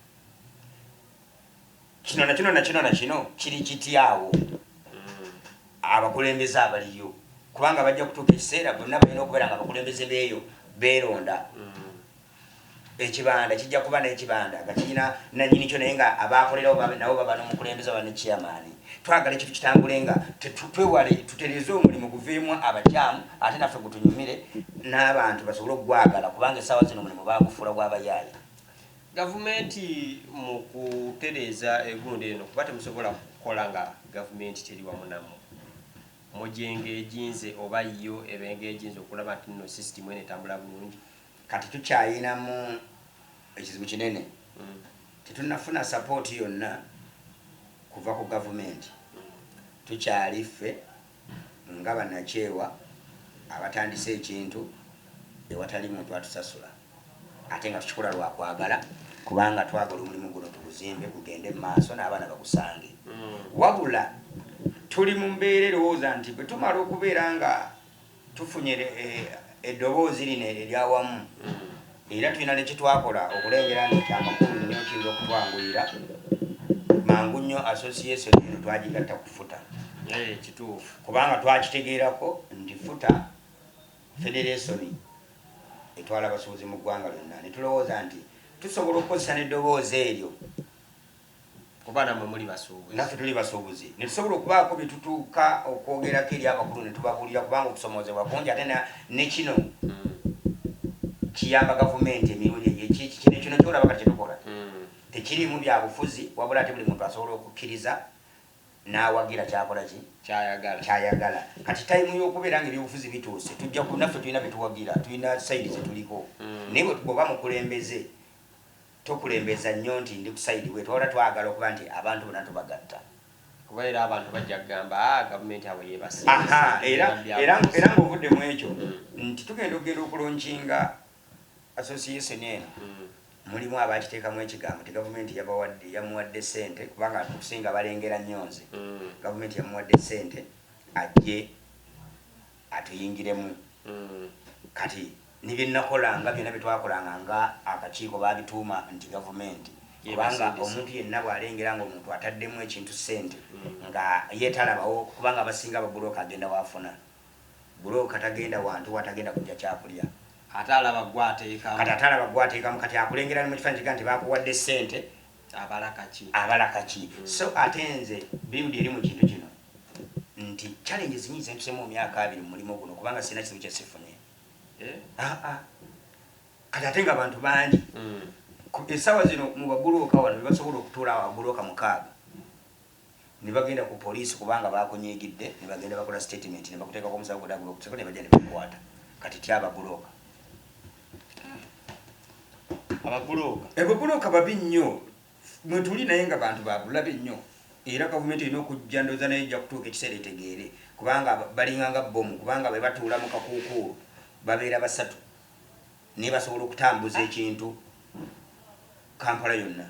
kino nakino nakino nakino kiri kityawo, abakulembeze abaliyo, kubanga bajja kutuuka ekiseera bonna balina okubeera nga abakulembeze beeyo beeronda. Ekibanda kijja kuba n'ekibanda nga kirina nanyini kyo, naye nga abakolerawo nabo baba n'omukulembeze, baba ne chairman. Twagala ekintu kitambule nga twewale, tutereeze omulimu guveemu abakyamu, ate naffe gutunyumire n'abantu basobole okugwagala, kubanga essaawa zino omulimu bagufuula gw'abayaaye. Gavumenti mu kutereeza egundi eno, kuba temusobola kukola nga gavumenti teri wamu nammwe, mugyengeejinze oba yo ebengeejinze okulaba nti nno sisitimu eno etambula bulungi? Kati tukyayinamu ekizibu kinene, tetunnafuna support yonna kuva ku gavumenti. Tukyali ffe nga bannakyewa abatandise ekintu ewatali muntu atusasula, ate nga tukikola lwakwagala, kubanga twagala omulimu guno tuguzimbe gugende mu maaso n'abaana bagusange. Wabula tuli mu mbeera erowooza nti bwe tumala okubeera nga tufunye eddoboozi lino eryawamu, era tulina nekyetwakola okulengera nti kyamakulu nnyo, kiyinza okutwanguyira mangu nnyo. Association eno twagigatta ku FUTA. Eh, kituufu. Kubanga twakitegeerako nti FUTA federation etwala abasuubuzi mu ggwanga lyonna, ne tulowooza nti tusobola okukozesa n'eddoboozi eryo. Kuba nammwe muli basuubuzi. Naffe tuli basuubuzi, ne tusobola okubaako bye tutuuka okwogerako eri abakulu ne tubabuulira, kubanga okusomoozebwa kungi, ate ne kino kiyamba gavumenti emirundi kino kino kyolaba kati kyetukola tekiriimu byabufuzi, wabula ate buli muntu asobola okukkiriza n'awagira kyakola ki kyayagala. Kyayagala. Kati time y'okubeera nga ebyobufuzi bituuse, tujja naffe tulina byetuwagira, tulina side zetuliko, naye bw'oba mukulembeze tokulembeza nnyo nti ndi ku side bwetu, wabula twagala okuba nti abantu bonna tubagatta. Kuba era abantu bajja kugamba, "Ah, gavumenti abo yebasinze." Aha, era ng'ovudde mu ekyo nti tugenda okugenda okulaunchinga association eno, mulimu abakiteekamu ekigambo ti gavumenti yabawadde, yamuwadde sente, kubanga okusinga balengera nnyo nze. Gavumenti yamuwadde sente ajje atuyingiremu. Kati nebyenakolanga byonna byetwakolanga nga akakiiko babituuma nti gavumenti, kubanga Yebasindise. omuntu yenna bw'alengera nga omuntu ataddemu ekintu sente nga ye talabawo, kubanga abasinga babuloka agenda wafuna buloka, tagenda wantu watagenda kujja kyakulya. Ate alaba gwateekamu. Kati ate alaba gwateekamu, kati akulengera mu kifaananyi kiga nti bakuwadde sente. Abala kaki? Abala kaki? So ate nze build eri mu kintu kino nti challenges nyingi zentusemu mu myaka 20 mu mulimu guno, kubanga sirina kizibu kyesifunye. Eh? Aa, kati ate nga abantu bangi. Essaawa zino mu babuloka wano bebasobola okutuula awo ababuloka 6 ne bagenda ku poliisi kubanga bakunyiigidde, ne bagenda bakola statement ne bakuteekako omusango gwonna gwe ne bajja ne bakukwata. Kati ty ababuloka. Ababuloka. Ababuloka babi nnyo mwe tuli, naye nga bantu babulabe nnyo, era gavumenti erina okujja, ndowooza naye ejja kutuuka ekiseera etegeere, kubanga balinganga bomu, kubanga bwe batuula mu kakuukuulu babeera basatu naye basobola okutambuza ekintu Kampala yonna,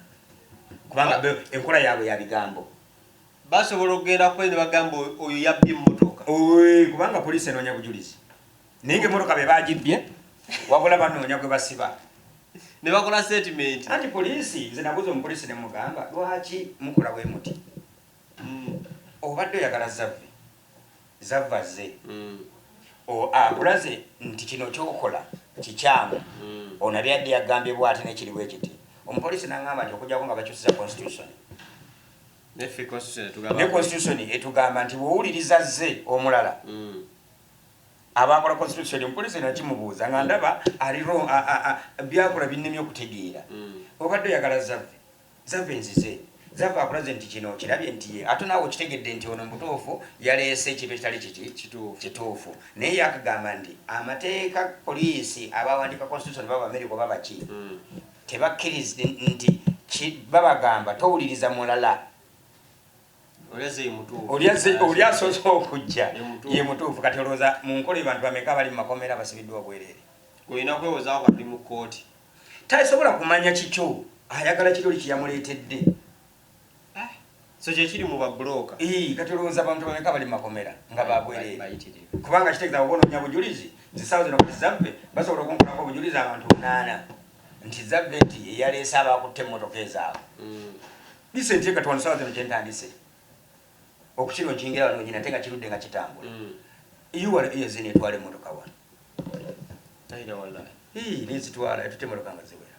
kubanga enkola yaabwe ya bigambo. Basobola okugenda ku ne bagamba oyo yabbye emmotoka. Oe, kubanga poliisi enoonya bujulizi, naye nga emmotoka be bagibbye, wabula banoonya gwe basiba. Ne bakola statement. Anti poliisi, nze nabuuza omupoliisi ne mugamba, "Lwaki mukola bwe muti? Obadde oyagala zavve, zavve azze, akulaze nti kino kyokola kikyamu." Ono abyadde yagambye bwati nekiri bwe kiti. Omupoliisi naŋŋamba nti okujjako nga bakyusiza constitution. Neffe constitution etugamba. Ne constitution etugamba nti bw'owuliriza zze omulala abakola constitution. Omupoliisi nakimubuuza nga ndaba aliro byakola binnemye okutegeera. Obadde oyagala zavve, zavve nzize, zavve akulaze nti kino kirabye nti ye, ate naawe okitegedde nti ono mubutuufu yaleese ekintu ekitali kiki? Kituufu. Kituufu, naye yakagamba nti amateeka, poliisi abawandiika constitution baba America oba baki, tebakkiriza nti babagamba towuliriza mulala. Oli azze mutuufu. Oli asoose okujja Ye mutuufu. ye mutuufu. Kati olowooza mu nkola bantu bameka abali mu makomera basibiddwa obwereere? Olina kwewozaako kati mu kkooti. Tasobola kumanya kikyo, ayagala kiri oli kyeyamuleetedde. So kyekiri mu babuloka. Ii, kati olowooza abantu bameka bali mu makomera nga babwereere? Bayitirivu. Kubanga kitegeeza oba onoonya bujulizi. Nze saawa zino kati zavve basobola okunkolako obujulizi abantu 8 nti zavve nti eyaleese abakutte emmotoka ezaabwe. Recent kati wano saawa zino kyentandise okukiro nkingira wano nyina, ate nga kirudde nga kitambula. URA zino etwala emmotoka wano. Tayira wallahi. Ii, nezitwala, etutte emmotoka nga ziwera.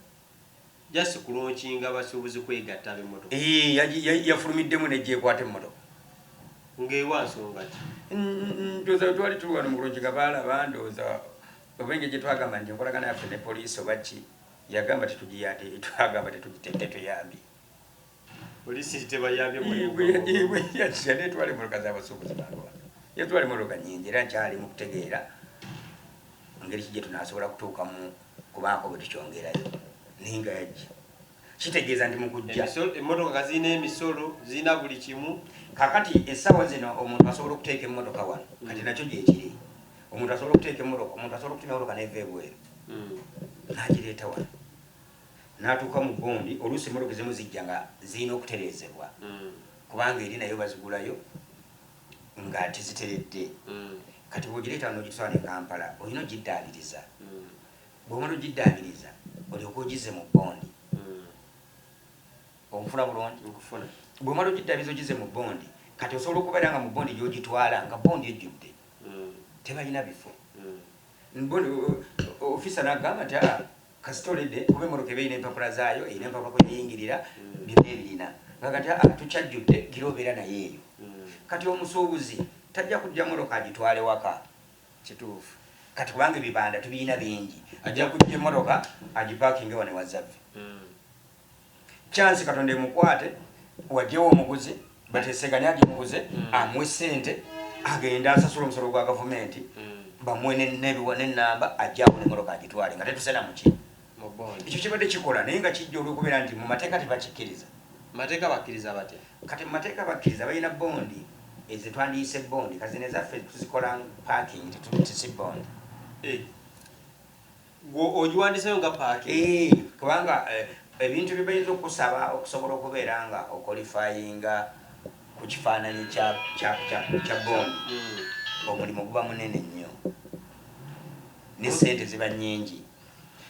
Just kulaunchinga abasuubuzi kwegatta ab'emmotoka. Ii, yafulumiddemu nejja ekwata emmotoka. Ng'ewa nsonga ki? Ndowooza twali tuli wano mu kulaunchinga, baalaba ndowooza oba engeri gye twagamba nti enkolagana yaffe ne poliisi oba ki, yagamba tetugiyate, twagamba tetuyambye. Poliisi tebayambye. Yajja netwala emmotoka z'abasuubuzi bantu bano, yatwala emmotoka nyingi, era nkyali mu kutegeera ngeri ki gye tunaasobola kutuukamu kubaako bwe tukyongerayo, naye nga yajja kitegeeza nti mu kujja Emmotoka nga zirina emisolo, zirina buli kimu. Kakati essaawa zino omuntu asobola okuteeka emmotoka wano, kati nakyo gyekiri, omuntu asobola okuteeka emmotoka, omuntu asobola okutumya emmotoka neva ebweru n'agireeta wano n'atuuka mu bondi. Oluusi emmotoka ezimu zijja nga zirina okutereezebwa, kubanga eri nayo bazigulayo nga teziteredde. Kati bw'ogireeta wano ogitwala e Kampala, olina ogiddaabiriza. Bw'omala ogiddaabiriza olyoka ogize mu bondi. Onfuna bulungi? Nkufuna. Bw'omala ogiddaabiriza ogize mu bondi, kati osobola okubeera nga mu bondi gy'ogitwala nga bondi ejjudde, tebalina bifo. Bondi ofisa n'agamba nti, "Ah, kasita oledde," kuba emmotoka eba erina empapula zaayo, erina empapula kweyingirira, byonna ebirina, nga kati, "Ah, tukyajjudde, gira obeera naye eyo." Kati omusuubuzi tajja kujja mmotoka agitwale waka. Kituufu. Kati kubanga ebibanda tubirina bingi, ajja kujja emmotoka agipaakinge wano ewazaffe. Chance Katonda emukwate wajjewo omuguzi, bateseganye agimuguze, amuwe sente, agende asasula omusolo gwa gavumenti, bamuwe nebiwa nenamba, ajjawo nemmotoka agitwale nga tetusena muki. Mu bondi. Ekyo kibadde kikola, naye nga kijja olwokubeera nti mu mateeka tebakikkiriza. Mateeka bakkiriza batya? Kati mu mateeka bakkiriza, balina bondi ezetwandiyise bondi. Kati zino ezaffe tuzikola parking, tetutisi bondi. Eh. Gwe ogiwandiseyo nga parking? Eh, kubanga ebintu bye bayinza okusaba okusobola okubeera nga oqualifyinga ku kifaananyi kya bondi, omulimu guba munene nnyo ne sente ziba nnyingi.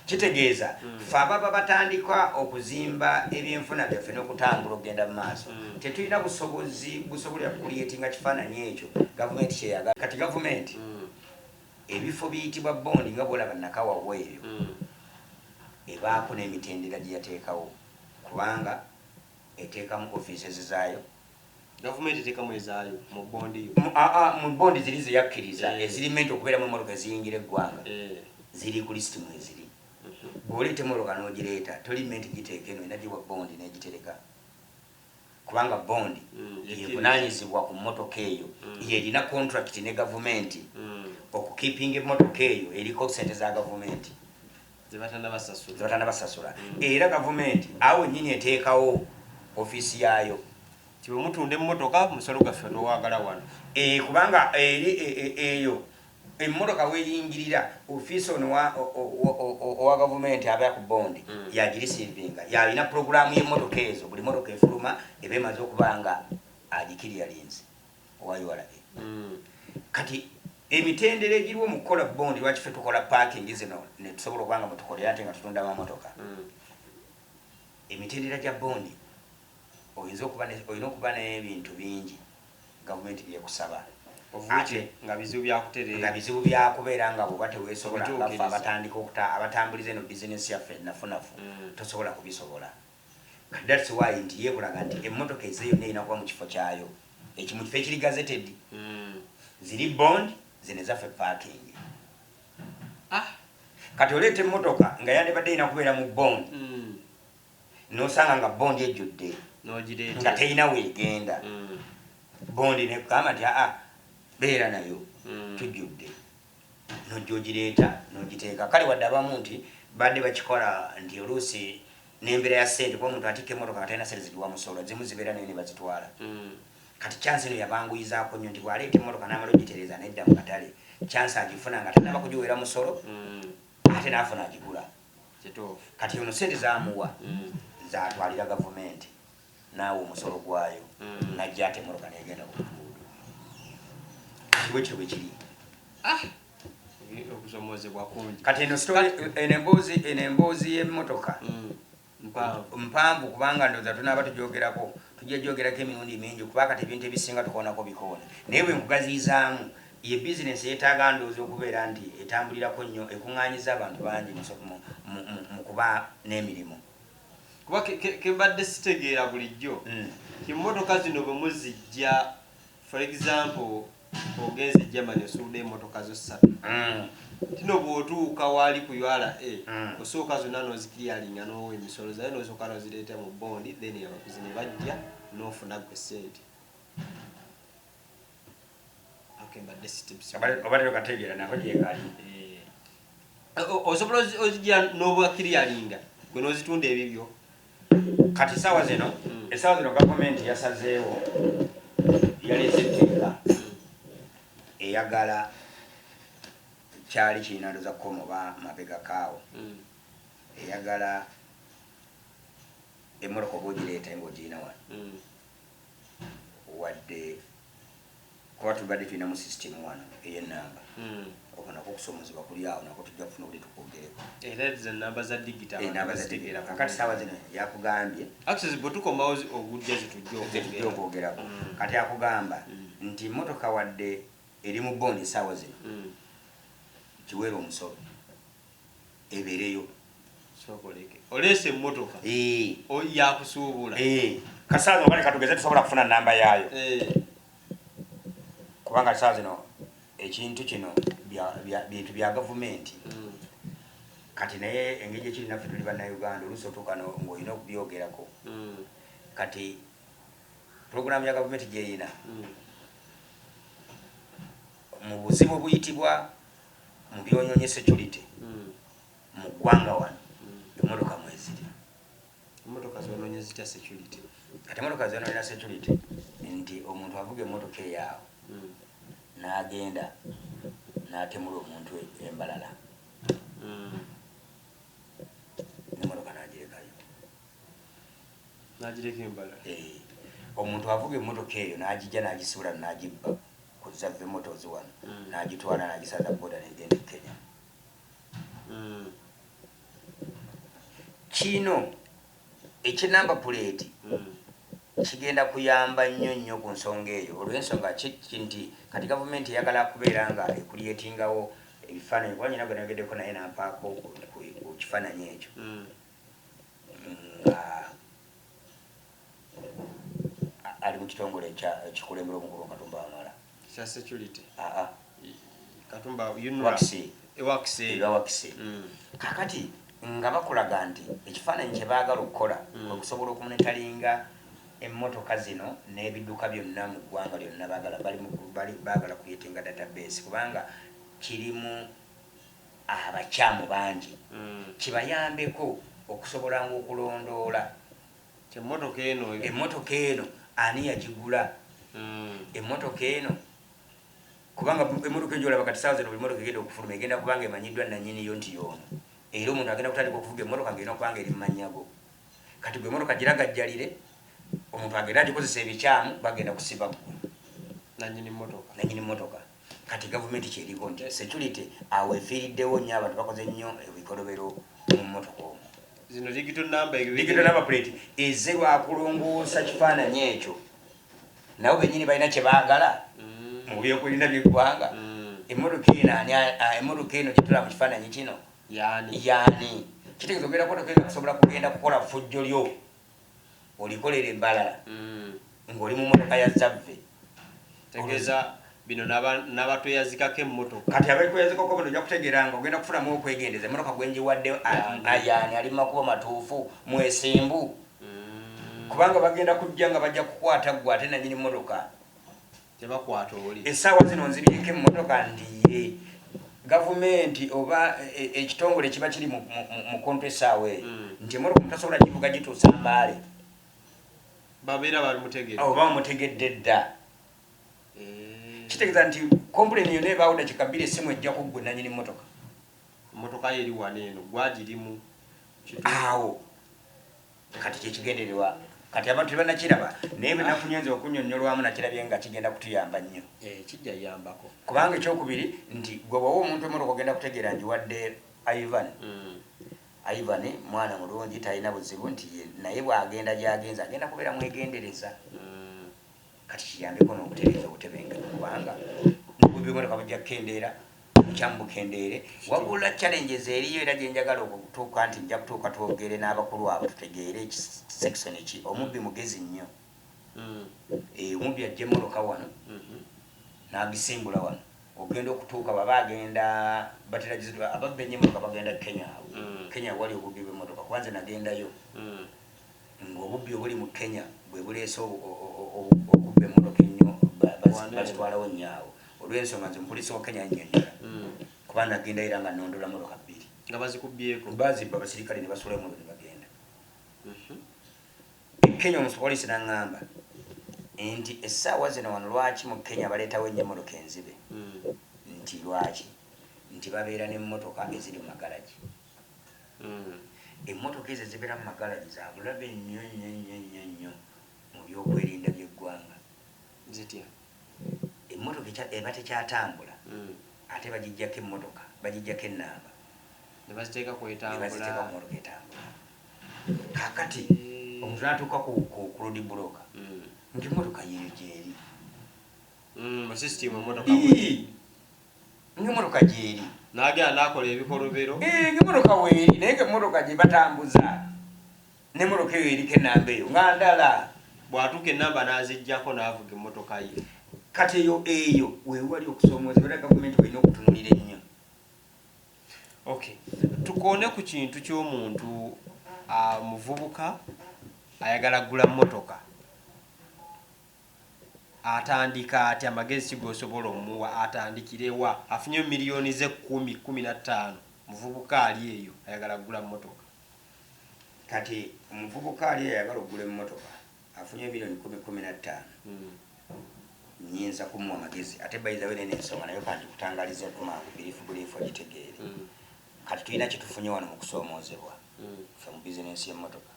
Kitegeeza fe ababa batandika okuzimba ebyenfuna byaffe n'okutambula okugenda mu maaso, tetulina busobozi busobolera kucreatinga kifaananyi ekyo gavumenti kyeyagala. Kati gavumenti, ebifo biyitibwa bondi nga bwolaba Nakawawa eyo, ebaako n'emitendera gye yateekawo, kubanga eteekamu offices zaayo. Gavumenti eteekamu ezaayo mu bondi yo? Mu bondi ziri zeyakkiriza, eziri meant okubeeramu emmotoka eziyingira eggwanga, ziri ku lisiti mweziri. Bw'oleeta emmotoka n'ogireeta, toli meant giteeka eno, enagiwa bondi n'egitereka, kubanga bondi yevunaanyizibwa ku mmotoka eyo, yerina contract ne gavumenti okukeepinga emmotoka eyo eriko sente za gavumenti zebatanabasasula. Zebatanabasasula. Era gavumenti awo nyini eteekawo ofiisi yaayo. Ti bwe mutunda emmotoka, musolo gwaffe towagala wano. Eh, kubanga eri eyo emmotoka weyingirira, ofiisi ono owa gavumenti aba ku bondi, yagireceivinga, yalina puroguramu y'emmotoka ezo. Buli motoka efuluma eba emaze okuba nga agiclearinze owa URA. Kati emitendera egiriwo mu kukola bondi, lwaki ffe tukola parking zino netusobola okuba nga mutukolera ate nga tutunda amamotoka? Emitendera gya bondi, oyinza okuba olina okuba n'ebintu bingi gavumenti byekusaba. Ovuki nga bizibu byakutereera. Nga bizibu byakubeera nga bwoba teweesobola nga ffe Obituukiriza. abatandika abatambuliza eno bizinesi yaffe nafunafu, tosobola kubisobola. Kati that's why nti yeekulaga nti emmotoka eze yonna erina kuba mu kifo kyayo eki, mu kifo ekiri gazetted. Ziri bond, zino ezaffe parking. Kati oleeta emmotoka nga yandibadde erina kubeera mu bond, nosanga nga bond ejjudde, n'ogireeta nga terina weegenda. Bondi nekugamba nti, "Aa, beera nayo, tujjudde." Nojja ogireeta nogiteeka. Kale wadde abamu nti badde bakikola nti oluusi n'embeera ya ssente, kuba omuntu atikka emmotoka nga talina ssente zigiwa musolo, zimu zibeera nayo ne bazitwala. Kati chance eno yabanguyizaako nnyo nti bw'aleeta emmotoka n'amala ogitereeza nedda mu katale, chance agifuna nga tanaba kugiwera musolo, ate n'afuna agigula. Kituufu. Kati ono sente zamuwa zatwalira gavumenti naawe omusolo gwayo, najja ate emmotoka negenda ku luguudo. Kiwe kyo bwe kiri. Okusomozebwa kungi. Kati eno story, eno emboozi y'emmotoka Mpanvu. Mpanvu, kubanga ndowooza tunaaba tugyogerako, tujja gyogerako emirundi mingi, kuba kati ebintu ebisinga tukoonako bikoona. Naye bwe nkugaziyizaamu, ye bizinesi yeetaaga ndowooza okubeera nti etambulirako nnyo, ekuŋŋaanyiza abantu bangi mu kuba n'emirimu. Kuba kembadde sitegeera bulijjo, emmotoka zino bwe muzijja, for example, ogenze Germany, osuubudde emmotoka zo ssatu, tino bw'otuuka waali ku URA, osooka zonna n'oziclearinga n'owa emisolo zayo, n'osooka n'ozireeta mu bondi, then abaguzi ne bajja n'ofuna gwe sente. Okay, mbadde Oba tekategeera nako gyekali. Eh, osobola ozijja n'obwaclearinga gwe n'ozitunda ebibyo. Kati esaawa zino, essaawa zino gavumenti yasazeewo, yaleese etteeka eyagala kyali kirina ndoza komo oba mabega kaawo, eyagala emmotoka oba ogireeta ngaogirina wano, wadde kuba tubadde tulinamu system wano ey'ennamba, okwo nako okusomozebwa kuli awo, nako tujja kufuna obuli tukwogereko. Era ze namba za digital. Enamba za digital. Kakati saawa zino yakugambye Actually, bwe tukomawo ogujja zitujja zetujja okwogera. Okwogerako. Kati akugamba nti motoka wadde eri mu bondi esaawa zino, kiweera omusolo ebeereyo. Sooka oleke, oleese emmotoka yakusuubula. Kasaawa zino kale katugeze tusobola kufuna namba yaayo, kubanga saawa zino ekintu kino bintu bya gavumenti. Kati naye engeri ekiri naffe tuli bannayuganda, oluusi otuuka ng'olina okubyogerako. Kati puroguramu ya gavumenti gyerina mu buzibu obuyitibwa mu byonyonyi security mu ggwanga wano, emmotoka mweziri. Emmotoka zonoonye zitya security? Kati emotoka zononera security nti omuntu avuga emotoka eyaawo n'agenda n'atemula omuntu embalala nemotoka n'agirekayo. N'agireka embalala. Eh, omuntu avuga emotoka eyo n'agijja n'agisibula n'agibba ku Zave Motors wano n'agitwala n'agisaza boda negenda e Kenya. Kino ekinamba plate kigenda kuyamba nnyo nnyo ku nsonga eyo, olw'ensonga ki nti kati gavumenti eyagala kubeera nga ecreatingawo ebifaananyi, kuba nyina gwe nayogeddeko naye nampaako ku kifaananyi ekyo nga ali mu kitongole ekikulembera omukulu Katumba Wamala. Kya security? Aa. Katumba UNRA. Wakisi. Wakisi. Ebya wakisi. Kakati nga bakulaga nti ekifaananyi kye baagala okukola okusobola okumonitoringa emmotoka zino n'ebidduka byonna mu ggwanga lyonna, baagala bali mu- baagala creatinga database, kubanga kirimu abakyamu bangi, kibayambeko okusobolanga okulondoola Emmotoka eno. Emmotoka eno ani yagigula, emmotoka eno, kubanga emmotoka eyo gyolaba kati saawa zino, buli motoka egenda okufuluma egenda kubanga emanyiddwa nanyiniyo nti yoono, era omuntu agenda kutandika okuvuga emmotoka ngaerina okubanga eri mumanyago. Kati gwe emmotoka giragajjalire, omuntu agenda agikozesa ebikyamu, bagenda kusiba ggwe nanyini mmotoka. Nanyini mmotoka. Kati gavumenti kyeriko nti security awo efiiriddewo nnyo, abantu bakoze nnyo ebikolobero mu mmotoka omwo. Zino digital number. Digital number plate eze lwakulongoosa kifaananyi ekyo, nabo bennyini balina kye baagala mu byokwerinda by'eggwanga. Emmotoka eno ani emmotoka eno gyetulaba mu kifaananyi kino yani? Yani kitegeeza ogenda kumotoka eno kusobola kugenda kukola ffujjo lyo olikolera embalala ng'oli mu mmotoka ya Zavve. Tegeeza bino n'abatweyazikako emmotoka. Kati abekweyazikako bino ojja kutegeera nga ogenda kufunamu okwegendeza emmotoka gwengiwadde yani ali mu makubo matuufu, mwesimbu, kubanga bagenda kujja nga bajja kukwata ggwe ate nanyini mmotoka. Tebakwata oli. Essaawa zino nzibyeko emmotoka ndiye gavumenti oba ekitongole kiba kiri mu konto essaawa eyo nti emmotoka mutasobola kivuga gituusa Mbaale. Babeera bali mutegeera. Oba omutegedde dda. Kitegeeza nti complain yonna ebaawo dakika 2 essimu ejja ku ggwe nanyini mmotoka. Emmotoka ye eri wano eno gwagirimu. Awo kati kyekigendererwa. Kati abantu tebanakiraba, naye bwe nafunye nze okunyonnyolwamu nakirabye nga kigenda kutuyamba nnyo. Eh, kijja yambako. Kubanga ekyokubiri nti gwe bwowa omuntu emmotoka ogenda kutegeera ngiwadde Ivan, Ivan mwana mulungi, talina buzibu, nti naye bw'agenda gy'agenza agenda kubeera mwegendereza. Kati kiyambeko n'okutereeza obutebenkevu, kubanga n'obubbi bw'emmotoka bujja kukendeera, obukyamu bukendeere. Wabula challenges eriyo era gye njagala okutuuka nti nja kutuuka twogere n'abakulu abo tutegeere section ki. Omubbi mugezi nnyo. Eh, omubbi ajja emmotoka wano n'agisimbula wano, ogenda okutuuka baba agenda batera ababba ennyo emmotoka bagenda Kenya awo. Kenya wali obubbi bw'emmotoka, kuba nze nagendayo ng'obubbi obuli mu Kenya bwe buleese okubba emmotoka ennyo bazitwalawo nnyo awo, olw'ensonga nze omupoliisi wa Kenya nnyonnyola, kuba nagendayo era nga nondola mmotoka bbiri. Nga bazikubyeko? Bazibba abasirikale ne basula emmotoka ne bagenda. E Kenya omupoliisi n'aŋŋamba nti essaawa zino wano lwaki mu Kenya baleetawo ennyo emmotoka enzibe, nti lwaki nti babeera n'emmotoka eziri mu magalagi. Emmotoka ezo ezibeera mu magalagi za bulabe nnyo nnyo nnyo nnyo nnyo mu byokwerinda by'eggwanga. Zitya? Emmotoka eba tekyatambula, ate bagijjako emmotoka, bagijjako ennamba ne baziteeka ku ne baziteeka ku etambula. mmotoka etambula. Kakati omuntu n'atuuka ku road block nti emmotoka yeeyo gyeri. Mu system emmotoka. Ii, ng'emmotoka gyeri. N'agenda n'akola ebikolobero. Eh, ng'emmotoka weeri, naye ng'emmotoka gye batambuza n'emmotoka eyo eriko ennamba eyo nga ndala. Bw'atuuka ennamba n'aziggyako n'avuga emmotoka ye. Kati eyo weewali okusoomooza era gavumenti olina okutunulira ennyo. Okay, tukoone ku kintu ky'omuntu muvubuka ayagala kugula mmotoka, atandika atya? Amagezi ki g'osobola omuwa? Atandikirewa? Afunye miliyoni ze 10, 15, muvubuka ali eyo ayagala kugula mmotoka. Kati omuvubuka ali ayagala okugula emmotoka Afunye miliyoni 10, 15, nyinza kumuwa amagezi. Ate bayizawe nene ensonga nayo kanjikutangaliza kumangu brief brief ogitegeere. Kati tulina kyetufunye wano mu kusoomoozebwa ffe mu bizinensi y'emmotoka.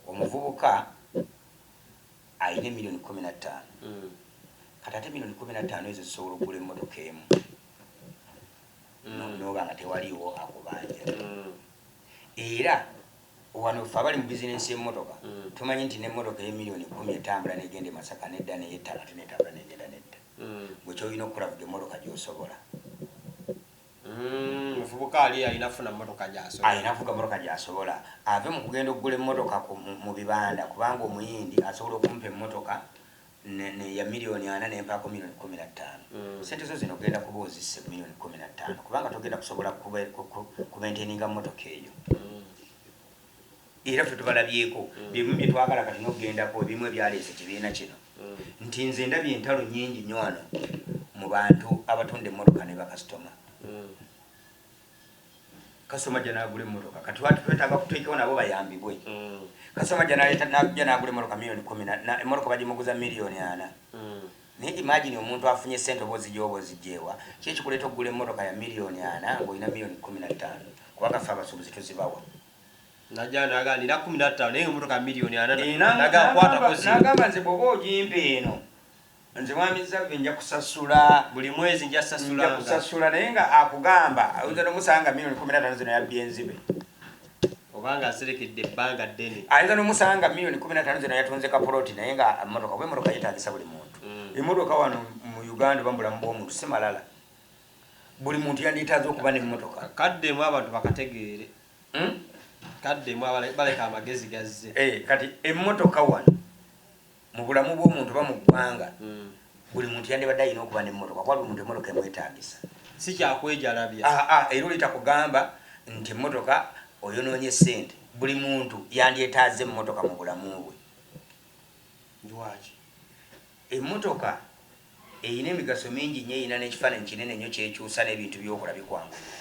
Omuvubuka ayina emiliyoni 15. Kati ate miliyoni 15 ezo zisobola okugula emmotoka emu noba nga tewaliiwo akubanja. Era wano ffe abali mu bizinensi y'emmotoka tumanyi nti n'emmotoka ey'emiliyoni 10 etambula negenda e Masaka nedda, neyettala ate netambula negenda nedda. Gwe kyolina okukola, vuga emmotoka gy'osobola. Muvubuka ali alina kufuna mmotoka gy'asobola. Alina kuvuga mmotoka gy'asobola, ave mu kugenda okugula emmotoka mu bibanda, kubanga omuyindi asobola okumpa emmotoka ya miliyoni 40 nempaako miliyoni 15. Sente zo zino ogenda kuba ozisse miliyoni 15, kubanga togenda kusobola kumaintaininga mmotoka eyo. Era ffe tubalabyeko byebimu bye twagala kati n'okugendako, ebimu ebyaleese ekibiina kino, nti nze ndabye entalo nnyingi nnyo wano mu bantu abatunda emmotoka ne bakasitoma. Kasitoma ajja n'agula emmotoka. Kati twetaaga kuteekewo nabo bayambibwe. Kasitoma ajja n'ajja n'agula emmotoka miliyoni 10 emmotoka bagimuguza miliyoni 40. Naye imagine omuntu afunye sente, oba ozijja oba ozijjeewa, ki ekikuleeta okugula emmotoka ya miliyoni 40 ng'olina miliyoni 15? Kubanga ffe abasuubuzi tuzibawa. Najja naga nina 15 naye emmotoka miliyoni 40. Eh, naga kwatako zino. N'agamba, nze bw'oba ogimpa eno, nze mwami Zavve nja kusasula. Buli mwezi nja nja sasulanga. Kusasula, naye nga akugamba oyinza nomusanga miliyoni 15 zino yabbye enzibe. Obanga aserekedde ebbanga ddene. Ayinza nomusanga miliyoni 15 zino yatunze kapoloti, naye nga emotoka, kuba emotoka yetagisa buli muntu. Emotoka wano mu Uganda oba mubulamu bw'omuntu si malala, buli muntu yandyetaaze okuba n'emmotoka. Kaddemu abantu bakategeere. Hmm? Kaddemu baleka amagezi gazze. Eh, kati emmotoka wano mu bulamu bw'omuntu oba mu ggwanga, buli muntu yandibadde alina okuba n'emmotoka, kuba buli muntu emmotoka emwetaagisa. Si kyakwejalabya. Ah, ah, era oli takugamba nti emmotoka oyonoonye ssente. Buli muntu yandyetaaze emmotoka mu bulamu bwe. Lwaki? Emmotoka erina emigaso mingi nnyo, erina n'ekifaananyi kinene nnyo kyekyusa n'ebintu byokola bikwanguyira.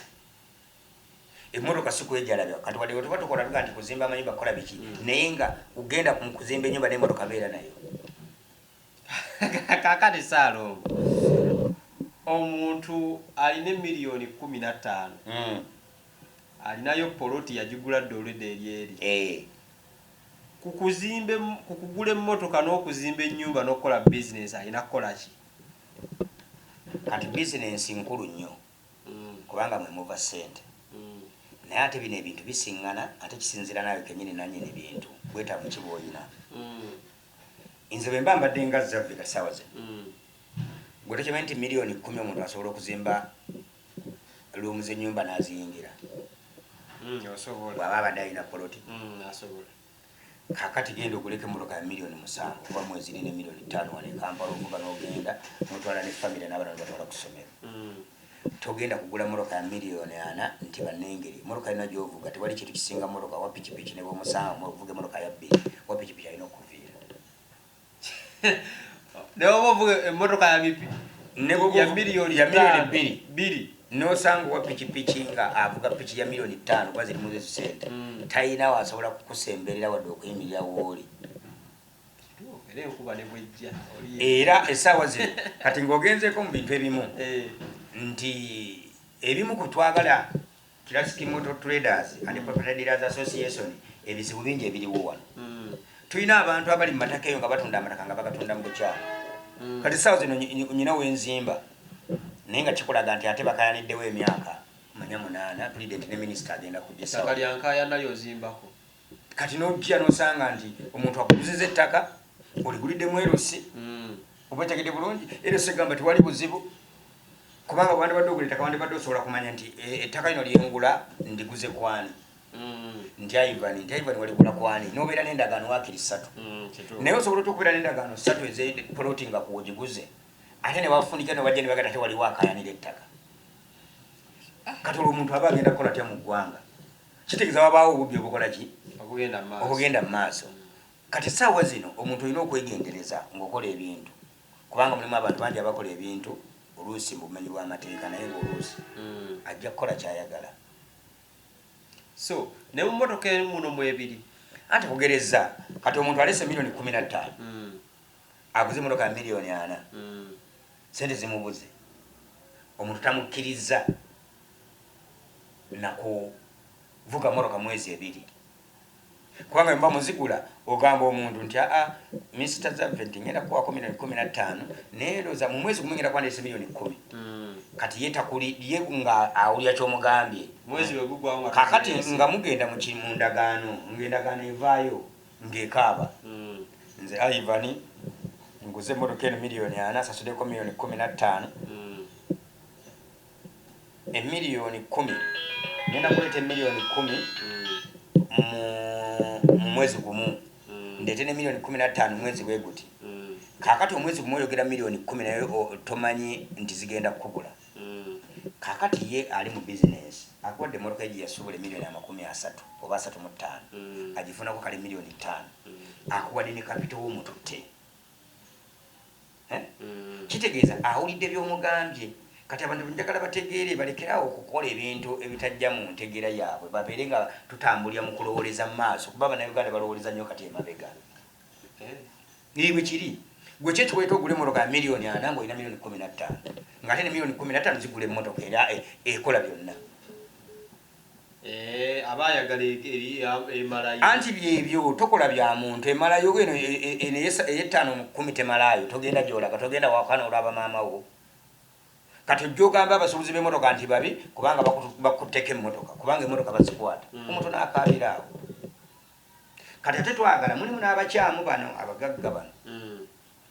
Emmotoka si kwejalabya. Kati wadde wetuba tukola tuga nti kuzimba amayumba, kukola biki, naye nga ugenda mu kuzimba ennyumba n'emmotoka beera nayo. Kakati Saalongo, omuntu alina emiliyoni 15, alinayo poloti yagigula dda olwedda eri ku kuzimba ku kugula emmotoka n'okuzimba ennyumba n'okukola bizinesi, alina kukola ki? Kati bizinensi nkulu nnyo, kubanga mwe muva ssente. Naye ate bino ebintu bisiŋŋana, ate kisinziira naawe kenyini nanyini bintu bwetaavu ki bw'olina. Nze bwe mba mbadde nga Zavve kasaawa zino, gwe tokimanyi nti miliyoni 10 omuntu asobola okuzimba room z'ennyumba n'aziyingira? Osobola. Bw'aba abadde alina poloti. Asobola. Kakati genda oguleko emmotoka ya miliyoni 7 kuba mwezi ne miliyoni 5 wano e Kampala, ovuga n'ogenda n'otwala ne famire n'abaana ne batwala ku ssomero. Togenda kugula mmotoka ya miliyoni 40 nti bannengeri mmotoka yina gy'ovuga. Tewali kintu kisinga mmotoka wa pikipiki. Ne bw'omusanga ovuga emmotoka ya bbiri, wa pikipiki alina okuviira. Naye oba ovuga emmotoka ya mipi Ne bw'oba ya miliyoni ya miliyoni ttaano, 2. 2. N'osanga owa pikipiki nga avuga piki ya miliyoni 5, kuba zirimu ezo sente, talina wasobola kukusemberera wadde okuyimirira wooli. Era enkuba ne bwejja oli Era essaawa zino kati ng'ogenzeeko mu bintu ebimu, nti ebimu ku twagala Classic Motor Traders and Property Dealers Association, ebizibu bingi ebiriwo wano. Tulina abantu abali mu mataka eyo nga batunda amataka nga bagatunda mu bukyamu. Kati essaawa zino nyina wenzimba, naye nga kikulaga nti ate bakayaniddewo emyaka manya munaana, tulidde nti ne minisita agenda kujja Ettaka essaawa. lyankaya nalyo ozimbako. Kati n'ojja n'osanga nti omuntu akuguziza ettaka oliguliddemu LC, oba otegedde bulungi, LC egamba tewali buzibu, kubanga wandibadde ogula ettaka wandibadde osobola kumanya nti ettaka lino lyengula ndiguze kwani, nti Ivan, nti Ivan waligula kwani, nobeera n'endagaano waakiri ssatu. Naye osobola otya okubeera n'endagaano ssatu ez'epoloti nga kuwogiguze, ate ne bafundika ne bajja ne bagata ate waliwo akayanira ettaka? Kati olwo omuntu aba agenda kukola tya mu ggwanga? Kitegeeza wabaawo obubbi obukola ki? Obugenda mu maaso. Obugenda mu maaso. Kati essaawa zino omuntu olina okwegendereza ng'okola ebintu, kubanga mulimu abantu bangi abakola ebintu oluusi mu bumenyi bw'amateeka, naye ng'oluusi ajja kukola kyayagala. So ne mu motoka muno mwebiri. Anti kugereza kati omuntu alese miliyoni 15, aguze emotoka ya miliyoni 40, sente zimubuze, omuntu tamukkiriza nakuvuga motoka mwezi 2, kubanga mba muzigula ogamba omuntu nti, "Aa, Mr Zavent, ngenda kuwako miliyoni 15, naye ndowooza mu mwezi gumu ngenda kuwandiisa miliyoni 10." Kati ye takuli ye nga awulira kyomugambye. Mwezi bwe gugwawo nga Kakati tuzireese. nga mugenda mu ndagaano, ngaendagaano evaayo ng'ekaaba, "Nze Ivan nguze emotoka eno miliyoni 40, sasuddeko miliyoni 15, emiliyoni 10 ngenda kuleeta emiliyoni 10 mu mwezi gumu, ndeete ne miliyoni 15 mwezi bwe guti." Kaakati omwezi gumu oyogera miliyoni 10, naye tomanyi nti zigenda kukubula. Kaakati ye ali mu bizinesi, akuwadde emotoka ye gye yasuubula emiliyoni 30 oba 35, agifunako kale miliyoni 5, akuwadde ne capital w'omututte. Eh? Kitegeeza awulidde by'omugambye. Kati abantu njagala bategeere, balekerawo okukola ebintu ebitajja mu ntegeera yaabwe, babeere nga tutambulira mu kulowooleza mu maaso, kuba Bannayuganda balowooleza nnyo kati emabega. Bwe kiri, gwe ki ekikuleeta ogula emmotoka ya miliyoni 40 ng'olina miliyoni 15, ng'ate ne miliyoni 15 zigula emmotoka era ekola byonna? Eh, aba ayagala emalayo. Anti byebyo, tokola bya muntu emalayo. Eno eno ey'ettaano mu kkumi temalaayo, togenda gy'olaga, togenda waka n'olaba maama wo. Kati ojja ogamba abasuubuzi b'emmotoka nti babi kubanga bakutteko emmotoka, kubanga emmotoka bazikwata. Omuntu n'akaabira awo. Kati ate twagala mulimu n'abakyamu bano, abagagga bano,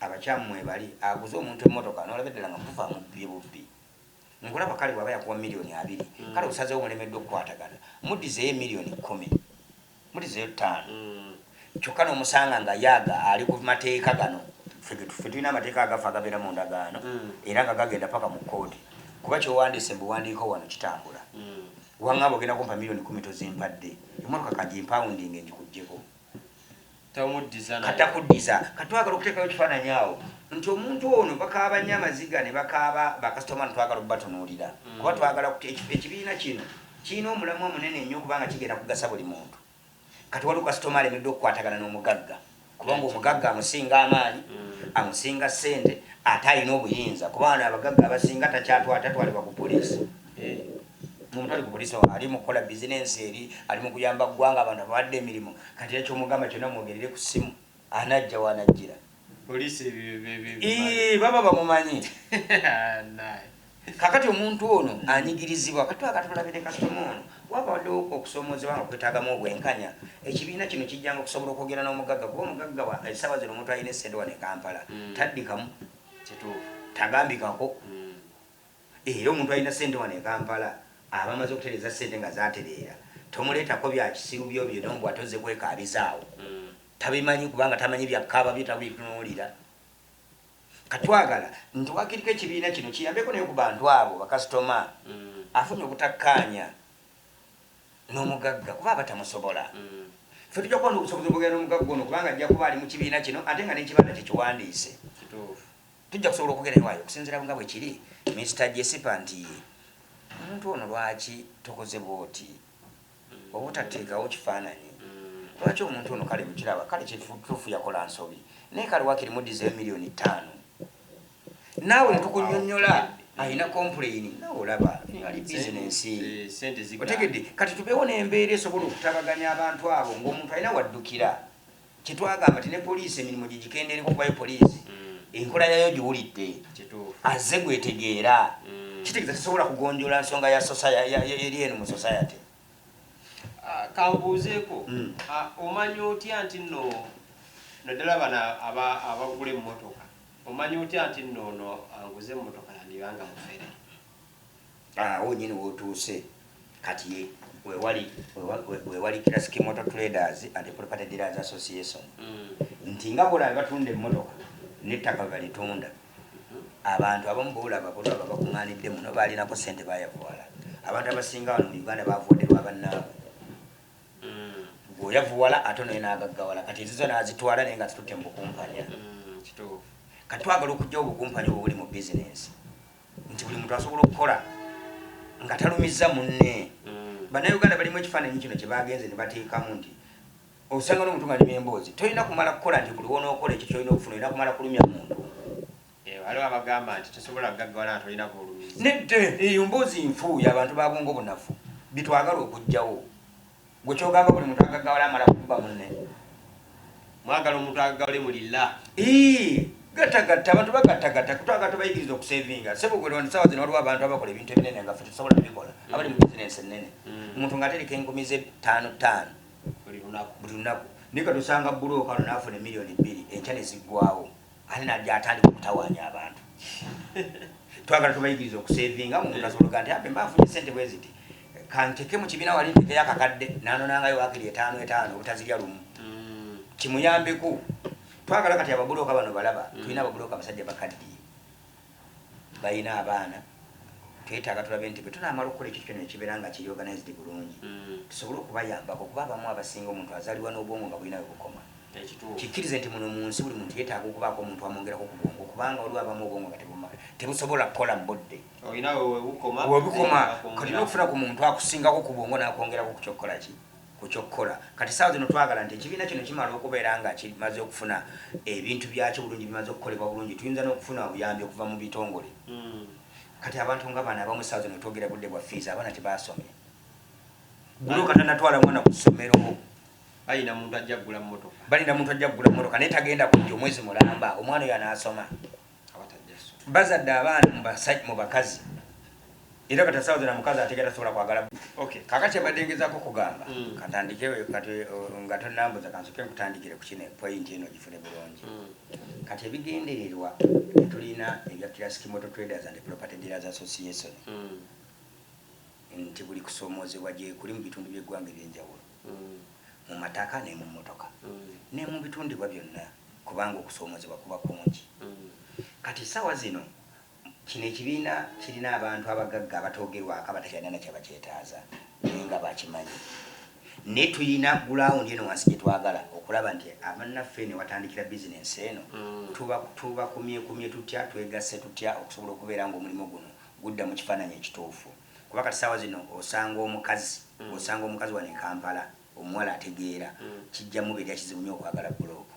abakyamu mwebali, aguze omuntu emmotoka n'olaba eddala nga mutuufu amubbye bubbi. Nkulaba kale bw'aba yakuwa miliyoni 20, kale osazeewo mulemeddwa okukwatagana, muddizeeyo emiliyoni 10, muddizeeyo 5. Kyokka n'omusanga nga yaaga ali ku mateeka gano. Ffe tulina amateeka agafa agabeera mu ndagaano, era nga gagenda paka mu kooti, kuba kyowandiise mu buwandiiko wano kitambula. Waŋŋamba ogenda kumpa miliyoni 10, tozimpadde, emmotoka kagimpawundinga engikuggyeko. Tamuddiza naye. Katakuddiza. Katwagala okuteekayo ekifaananyi awo nti omuntu ono bakaaba nnyo amaziga ne bakaaba bakasitoma, twagala okubatunuulira, kuba twagala ekibiina kino kirina omulamwa munene nnyo, kubanga kigenda kugasa buli muntu. Kati waliwo kasitoma alemeddwa okukwatagana n'omugagga, kubanga omugagga amusinga amaanyi, amusinga ssente, ate alina obuyinza, kubanga abagagga abasinga takyatwala, tatwalibwa ku poliisi. Omuntu ali ku poliisi ali mu kukola bizinensi, eri ali mu kuyamba ggwanga, abantu abawadde emirimu. Kati ekyomugamba kyonna mwogerere ku ssimu, anajja wanajjira. Poliisi Ii, baba bamumanyi. Naye. Kakati omuntu ono anyigirizibwa. Katwaka tulabire kasitoma ono waba waddewo okusoomozebwa nga kwetaagamu obwenkanya, ekibiina kino kijjanga okusobola okwogera n'omugagga, kuba omugagga essaawa zino omuntu alina essente wano e Kampala taddikamu, tagambikako. Era omuntu alina ssente wano e Kampala aba amaze okutereeza ssente nga zatereera, tomuleetako bya kisiru byo byonna mbw atoze kwekaabizaawo. Tabimanyi, kubanga tamanyi byakkaaba byo, tabitunuulira. Katwagala nti wakiriko ekibiina kino kiyambeko naye ku bantu abo bakasitoma afunye obutakkaanya n'omugagga, kuba aba tamusobola. Ffe tujja kuba n'obusobozi obwogera n'omugagga ono, kubanga ajja kuba ali mu kibiina kino, ate nga n'ekibanda kyekiwandiise. Tujja kusobola okwogera waayo okusinziira nga bwe kiri, Mr Jesipa, nti ye omuntu ono lwaki tokoze bwoti, oba otateekawo kifaananyi? Lwaki omuntu ono, kale mukiraba, kale kituufu yakola nsobi, naye kale wakiri muddizeyo miliyoni 5. Naawe netukunyonyola alina complain, naawe olaba ali bizinensi. Eh, sente zigaana. Otegedde? Kati tubeewo n'embeera esobola okutabaganya abantu abo, ng'omuntu alina waddukira. Kyetwagamba ti ne poliisi emirimu gigikendereko, kubayo poliisi enkola yayo giwulidde. Azze gwetegeera. Kitegeeza tesobola kugonjoola nsonga ya eri eno mu society. Ah, kambuuzeeko. Ah, omanya otya nti nno naddala bano abagula emmotoka, omanya otya nti nno ono anguze emmotoka yandibanga mufere? Awo nyini wotuuse. Kati ye wewali Classic Motor Traders and Property Dealers Association, nti nga bolaba batunda emmotoka n'ettaka bwe balitunda, abantu abamu bolaba bakuŋŋaanidde muno balinako sente, bayavuwala. Abantu abasinga wano mu Uganda bavuwadde lwa bannaabwe. Gweoyavuwala ate naye n'agaggawala, kati ezizo n'azitwala naye nga zitutte mu bukumpanya. Kati twagala okuggyawo obukumpanya obwo buli mu bizinensi, nti buli muntu asobola okukola nga talumizza munne. Bannayuganda balimu ekifaananyi kino kye bagenze ne bateekamu nti Osanga n'omuntu nga anyumya emboozi. Tolina kumala kukola nti buli wonookola ekyo kyolina okufuna olina kumala kulumya muntu. Waliwo abagamba nti tosobola kugaggawala nga tolina gw'olumiza. Nedda, eyo mboozi nfu y'abantu ba bwongo bunafu bye twagala okuggyawo. Gwe ky'ogamba buli muntu agaggawala amala kukuba munne? Mwagala omuntu agaggawale mu lillah. Ii, Gattagatta, abantu bagattagatta, twagala tubayigirize okusevinga. Ssebo gwe wano essaawa zino waliwo abantu abakola ebintu ebinene nga ffe tetusobola kubikola, abali mu bizinensi ennene. Omuntu ng'atereka enkumi ze ttaano ttaano buli lunaku. Buli lunaku. Naye kati osanga bbulooka wano n'afuna emiliyoni bbiri enkya ne ziggwaawo ate n'ajja atandika okutawaanya abantu. Twagala tubayigirize okusevinga ng'omuntu asobola okugamba nti ah, bwe mba nfunye ssente bwe ziti kanteke mu kibiina wali ntekeyo akakadde n'anonangayo waakiri etaano etaano obutazirya lumu kimuyambeko. Twagala kati ababulooka bano balaba tulina ababulooka abasajja bakaddiye balina abaana twetaaga tulabe nti bwe tunaamala okukola ekintu kyonna ekibeera nga kiri organized bulungi tusobole okubayambako kuba abamu abasinga omuntu azaalibwa n'obwongo nga bulina we bukoma. Kikkirize nti muno mu nsi buli muntu yeetaaga okubaako omuntu amwongerako ku bwongo kubanga waliwo abamu obwongo nga tebusobola kukola mu budde. Olina we bukoma. We bukoma. Kati olina okufuna ku muntu akusingako ku bwongo n'akwongerako ku ky'okukola ki? Ku ky'okukola. Kati essaawa zino twagala nti ekibiina kino kimala okubeera nga kimaze okufuna ebintu byakyo bulungi, bimaze okukolebwa bulungi, tuyinza n'okufuna obuyambi okuva mu bitongole. Kati abantu nga bano abamu essaawa zino twogera budde bwa fiizi, abaana tebaasomye. Bbulooka tannatwala mwana ku ssomero. Balina muntu ajja kugula mmotoka. Balina muntu ajja kugula mmotoka naye tagenda kujja omwezi mulamba, omwana oyo anaasoma? Bazadde abaana mu bakazi era kati essaawa zino omukazi ategeera tasobola kwagala. Kaakati kyembadde ngezaako okugamba, kantandike kati nga tonnambuuza kansooke nkutandikire ku kino point eno ogifune bulungi. Kati ebigendererwa bye tulina ebya Classic Motor Traders and Property Dealers Association nti buli kusoomoozebwa gyekuli mu bitundu by'eggwanga eby'enjawulo mu mataka ne mu mmotoka ne mu bitundibwa byonna kubanga okusoomoozebwa kuba kungi. Kati essaawa zino kino ekibiina kirina abantu abagagga abatoogerwako abatakyalina na kyabakyetaaza naye nga bakimanyi. Naye tulina gulawundi eno wansi gye twagala okulaba nti abannaffe eno ewatandikira bizinensi eno tubakumyekumye tutya, twegasse tutya okusobola okubeera ng'omulimu guno gudda mu kifaananyi ekituufu. Kuba kati ssaawa zino osanga omukazi, osanga omukazi wano e Kampala omuwala ategeera kijja mubeerera kizibu nnyo okwagala bbulooka.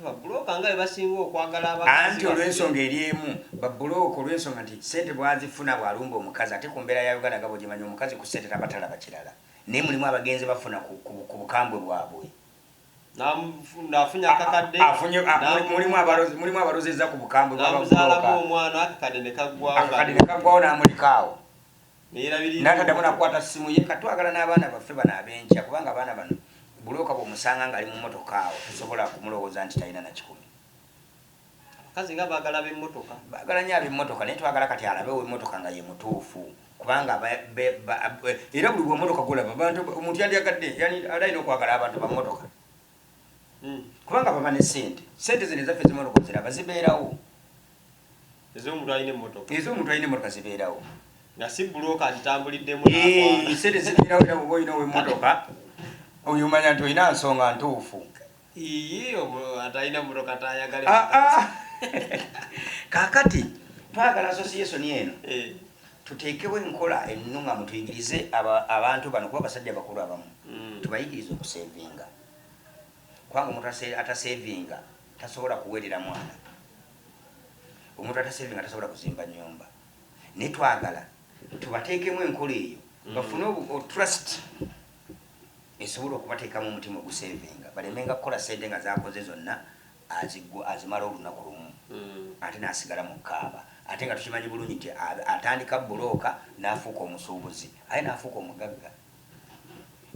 Babbulooka nga be basinga okwagala abakazi. Anti olw'ensonga eri emu, babbulooka olw'ensonga nti ssente bw'azifuna bw'alumba omukazi ate ku mbeera ya Uganda nga bw'ogimanyi omukazi ku ssente taba talaba kirala naye mulimu abagenze bafuna ku bukambwe bwabwe. Afunye akakadde. Mulimu abalozezza ku bukambwe bwa babbulooka. N'amuzaalamu omwana akakadde ne kaggwaawo. Akakadde ne kaggwaawo n'amuleka awo. N'ataddamu na kukwata ssimu ye. Kati twagala n'abaana baffe bano ab'enkya kubanga abaana bano bbulooka bw'omusanga ng'ali mu mmotoka awo tosobola kumulowooza nti talina na kikumi. Abakazi nga baagala ab'emmotoka. Baagala nnyo ab'emmotoka naye twagala kati alabe ow'emmotoka nga ye mutuufu kubanga era buli w'emmotoka gw'olaba abantu omuntu yandyagadde alina okwagala abantu ba mmotoka kubanga baba ne ssente. Ssente zino ezaffe ez'emmotoka oziraba zibeerawo. Ez'omuntu alina emmotoka. Ez'omuntu alina emmotoka zibeerawo. Nga si bbulooka agitambuliddemu n'akwana. Ssente zibeerawo era bw'oba olina ow'emmotoka oyo omanya nti olina nsonga ntuufu. Iyii atalina mmotoka taayagala. Kaakati twagala association eno tuteekewo enkola ennungamu tuyigirize abantu bano kuba basajja bakulu abamu tubayigirize okusevinga kubanga omuntu atasevinga tasobola kuweerera mwana. Omuntu atasevinga tasobola kuzimba nnyumba. Naye twagala tubateekemu enkola eyo bafune trust esobola okubateekamu omutima ogusevinga balemenga kukola ssente nga z'akoze zonna azimala olunaku lumu ate n'asigala mu kaaba ate nga tukimanyi bulungi nti atandika bbulooka n'afuuka omusuubuzi ate n'afuuka omugagga.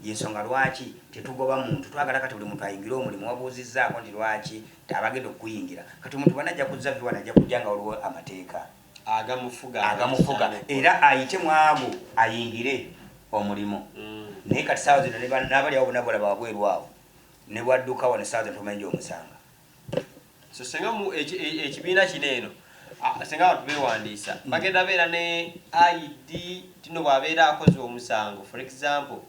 Y'ensonga lwaki tetugoba muntu, twagala kati buli muntu ayingire omulimu. Wabuuzizzaako nti lwaki abagenda okukuyingira. Kati omuntu bw'anajja ku Xavier wano ajja kujja nga waliwo amateeka agamufuga, agamufuga era ayite mu ago ayingire omulimu. Naye kati ssaawa zino n'abali awo bonna bolaba wabweru awo ne bwadduka wano ssaawa zino tomanyi gy'omusanga. So senga mu ekibiina kino eno senga abantu beewandiisa bagenda beera ne ID tino bw'abeera akoze omusango, for example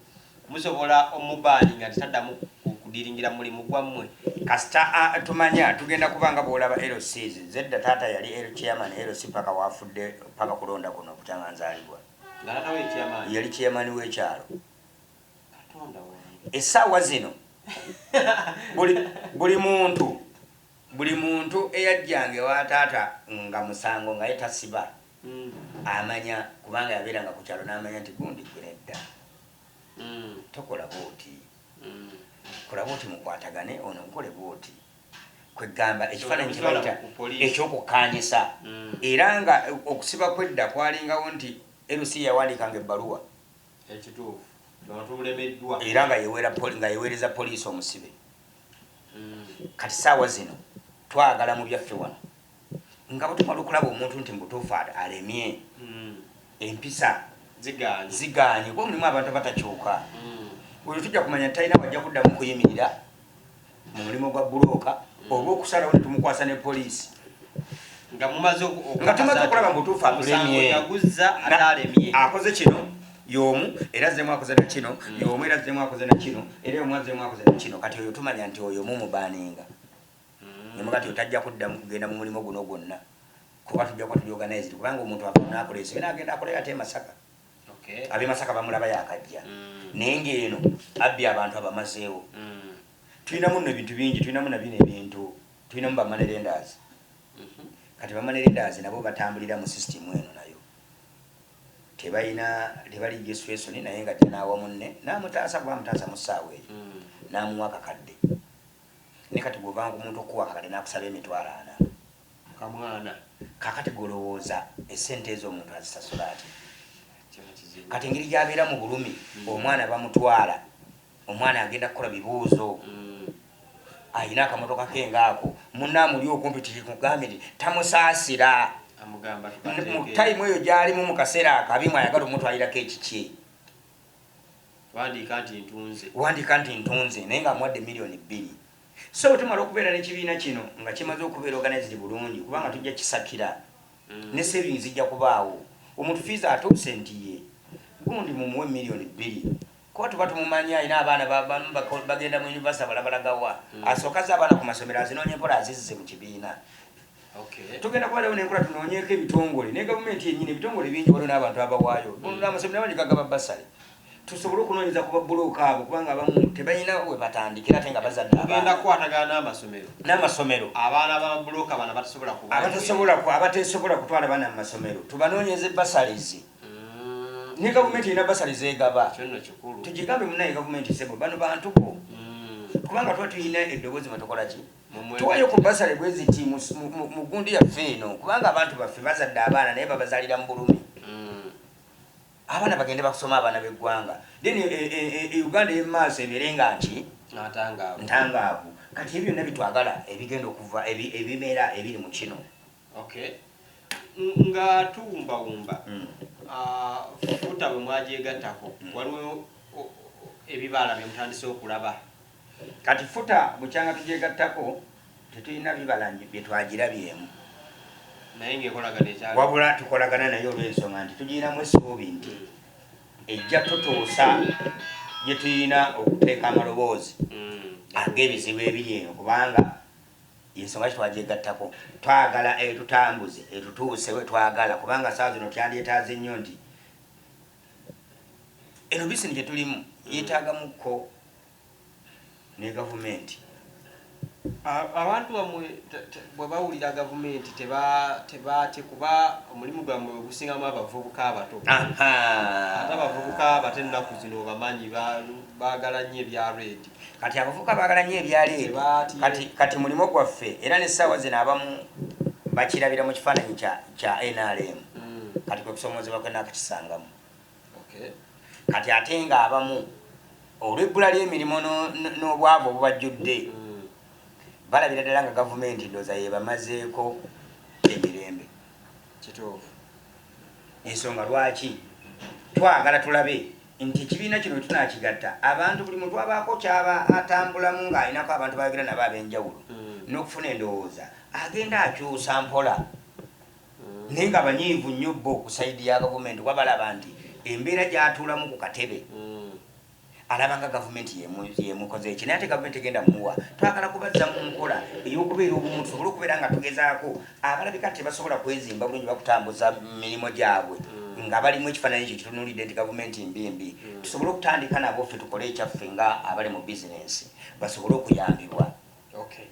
musobola omubaani nga taddamu kudiringira mulimu gwammwe? Kasita tumanya tugenda kubanga bw'olaba LCs zedda, taata yali L chairman LC paka wafudde paka kulonda kuno okukyanga nzaalibwa. Nga taata we chairman? Yali chairman w'ekyalo. Katonda wange. Essaawa zino buli muntu eyajjanga ewa taata nga musango nga ye tasiba, amanya, kubanga yabeeranga ku kyalo n'amanya nti gundi gwe nedda, tokola bwoti, kola bwoti, mukwatagane, ono nkole bwoti. Kwegamba ekifaananyi kye Totwala bayita ku poliisi. ekyokukkaanyisa. Era nga okusiba kwedda kwalingawo nti LC yawandiikanga ebbaluwa. Ekituufu, tulemeddwa. Era nga yeweereza poliisi omusibe. Kati saawa zino twagala mu byaffe wano nga bwe tumala okulaba omuntu nti mubutuufu alemye, empisa ziganye, ziganye, kuba mulimu abantu abatakyuka. Oyo tujja kumanya talina wajja kuddamu kuyimirira mu mulimu gwa bulooka oba okusalawo ne tumukwasa ne poliisi. Nga mumaze Nga tumaze okulaba mu butuufu omusango atulemye. Yaguzza ate alemye. Akoze kino y'omu, era azzemu akoze na kino y'omu, era azzemu akoze na kino, era y'omu azzemu akoze na kino. Kati oyo tumanya nti oyo mumubaninga nemuga ti otajja kuddamu kugenda mu mulimu guno gwonna, kuba tujja kuba tuli organized, kubanga omuntu ava nakola ensobi nagenda akolera ate e Masaka. Ab'e Masaka bamulaba yakajja, naye ng'eno abbi abantu abamazeewo. Tulinamu nno ebintu bingi, tulinamu na bino ebintu, tulinamu ba money lenders. Kati ba money lenders nabo batambulira mu system eno, nayo tebalina, tebali registration, naye nga ajja n'awa munne n'amutaasa, kuba amutaasa mu ssaawa eyo n'amuwa akakadde. Ne kati bw'ovanga ku muntu okuwa akakadde n'akusaba 400,000, Kamwana. Kakati golowooza esente ezo omuntu azisasula ati? Kiba kizibu. Kati engeri gy'abeera mu bulumi, omwana bamutwala, omwana agenda kukola bibuuzo, ayina akamotoka ke ngaako, munne amuli okumpi tikugambye nti tamusaasira. Amugamba Mu tubateeke. Time eyo gy'alimu mu kaseera akabi mwayagala omutwalirako ekikye. Wandiika nti ntunze. Wandiika nti ntunze, naye nga amuwadde 2 miliyoni. So bwe tumala okubeera n'ekibiina kino nga kimaze okubeera organized bulungi, kubanga tujja kisakira ne savings zijja kubaawo. Omuntu fees atuuse nti ye gundi mumuwe 2 miliyoni, kuba tuba tumumanyi alina abaana bagenda mu university, abalabalagawa, asooka azze abaana ku masomero, azinoonye mpola azizze mu kibiina. Tugenda kubalawo nenkola, tunoonyeeko ebitongole ne gavumenti yennyini. Ebitongole bingi, waliwo n'abantu abawaayo amasomero abangi gagaba bursary, tusobole okunoonyeza ku babulooka abo, kubanga abamu tebalina we batandikira ate nga bazadde Tugenda abaana. kukwatagana n'amasomero. N'amasomero. Abaana ba bulooka bano batasobola kuba Abatasobola kutwala baana mu masomero, tubanoonyeze bursaries. Ne gavumenti erina bursary zegaba. Kyo nno kikulu. Tugigambe, munaye gavumenti, sebo, bano bantu bo, kubanga tuba tulina eddoboozi mwe tukola ki? Tuwayo ku bursary bwe ziti mu gundi yaffe eno, kubanga abantu baffe bazadde abaana naye babazaalira mu bulumi. Abaana bagende basoma, abaana b'eggwanga, then Uganda ey'emumaaso ebeere nga nki? Natangaavu. Ntangaavu. Kati ebyo byonna bitwagala ebigenda okuva ebimera ebiri mu kino. Okay, nga tuwumbawumba, FUTA bwe mwagyegattako, waliwo ebibala bye mutandise okulaba? Kati FUTA bukyanga tugyegattako tetulina bibala bye twagirabyemu. Naye ngaekolagana ekyali. Wabula tukolagana naye olw'ensonga nti tugirinamu essuubi nti ejja tutuusa gye tulina okuteeka amaloboozi ag'ebizibu ebiri eno, kubanga ensonga kitwagyegattako twagala etutambuze etutuuse we twagala, kubanga saa zino tyandyetaaze nnyo nti eno business gye tulimu yeetaagamukko ne gavumenti. Abantu bamwe bwe bawulira gavumenti tebatye, kuba omulimu gwammwe gusingamu abavubuka abato, ate abavubuka abato ennaku zino obamanyi, baagala nnyo ebya red. Kati abavubuka baagala nnyo ebya red. Tebatye. Kati mulimu gwaffe, era n'essaawa zino abamu bakirabira mu kifaananyi kya NRM. Kati kwe kusomoozebwa kwe naakakisangamu. Kati ate nga abamu olw'ebbula ly'emirimu n'obwavu obubajjudde, balabira ddala nga gavumenti ndooza yebamazeeko emirembe. Ensonga lwaki twagala tulabe nti ekibiina kino wetunakigatta abantu, buli muntu abaako kyaba atambulamu ng'alinako abantu bayogera nabo ab'enjawulo n'okufuna endowooza, agenda akyusa mpola, naye nga banyiivu nnyo bo ku side ya gavumenti, kuba balaba nti embeera gy'atuulamu ku katebe, alaba nga gavumenti yemukoze eki, naye ate gavumenti egenda muwa. Twagala kubazza mu nkola ey'okubeera obumu, tusobole okubeera nga tugezaako abalabika tebasobola kwezimba bulungi bakutambuza mirimu gyabwe. Nga balimu ekifaananyi ekyo kitunuulidde nti gavumenti mbimbi, tusobole okutandika nabo, ffe tukole ekyaffe nga abali mu bizinensi, basobole okuyambibwa. Okay.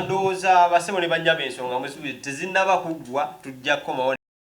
Ndowooza basebo ne bannyabo, ensonga muzibu tezinnaba kuggwa, tujja kukomawo.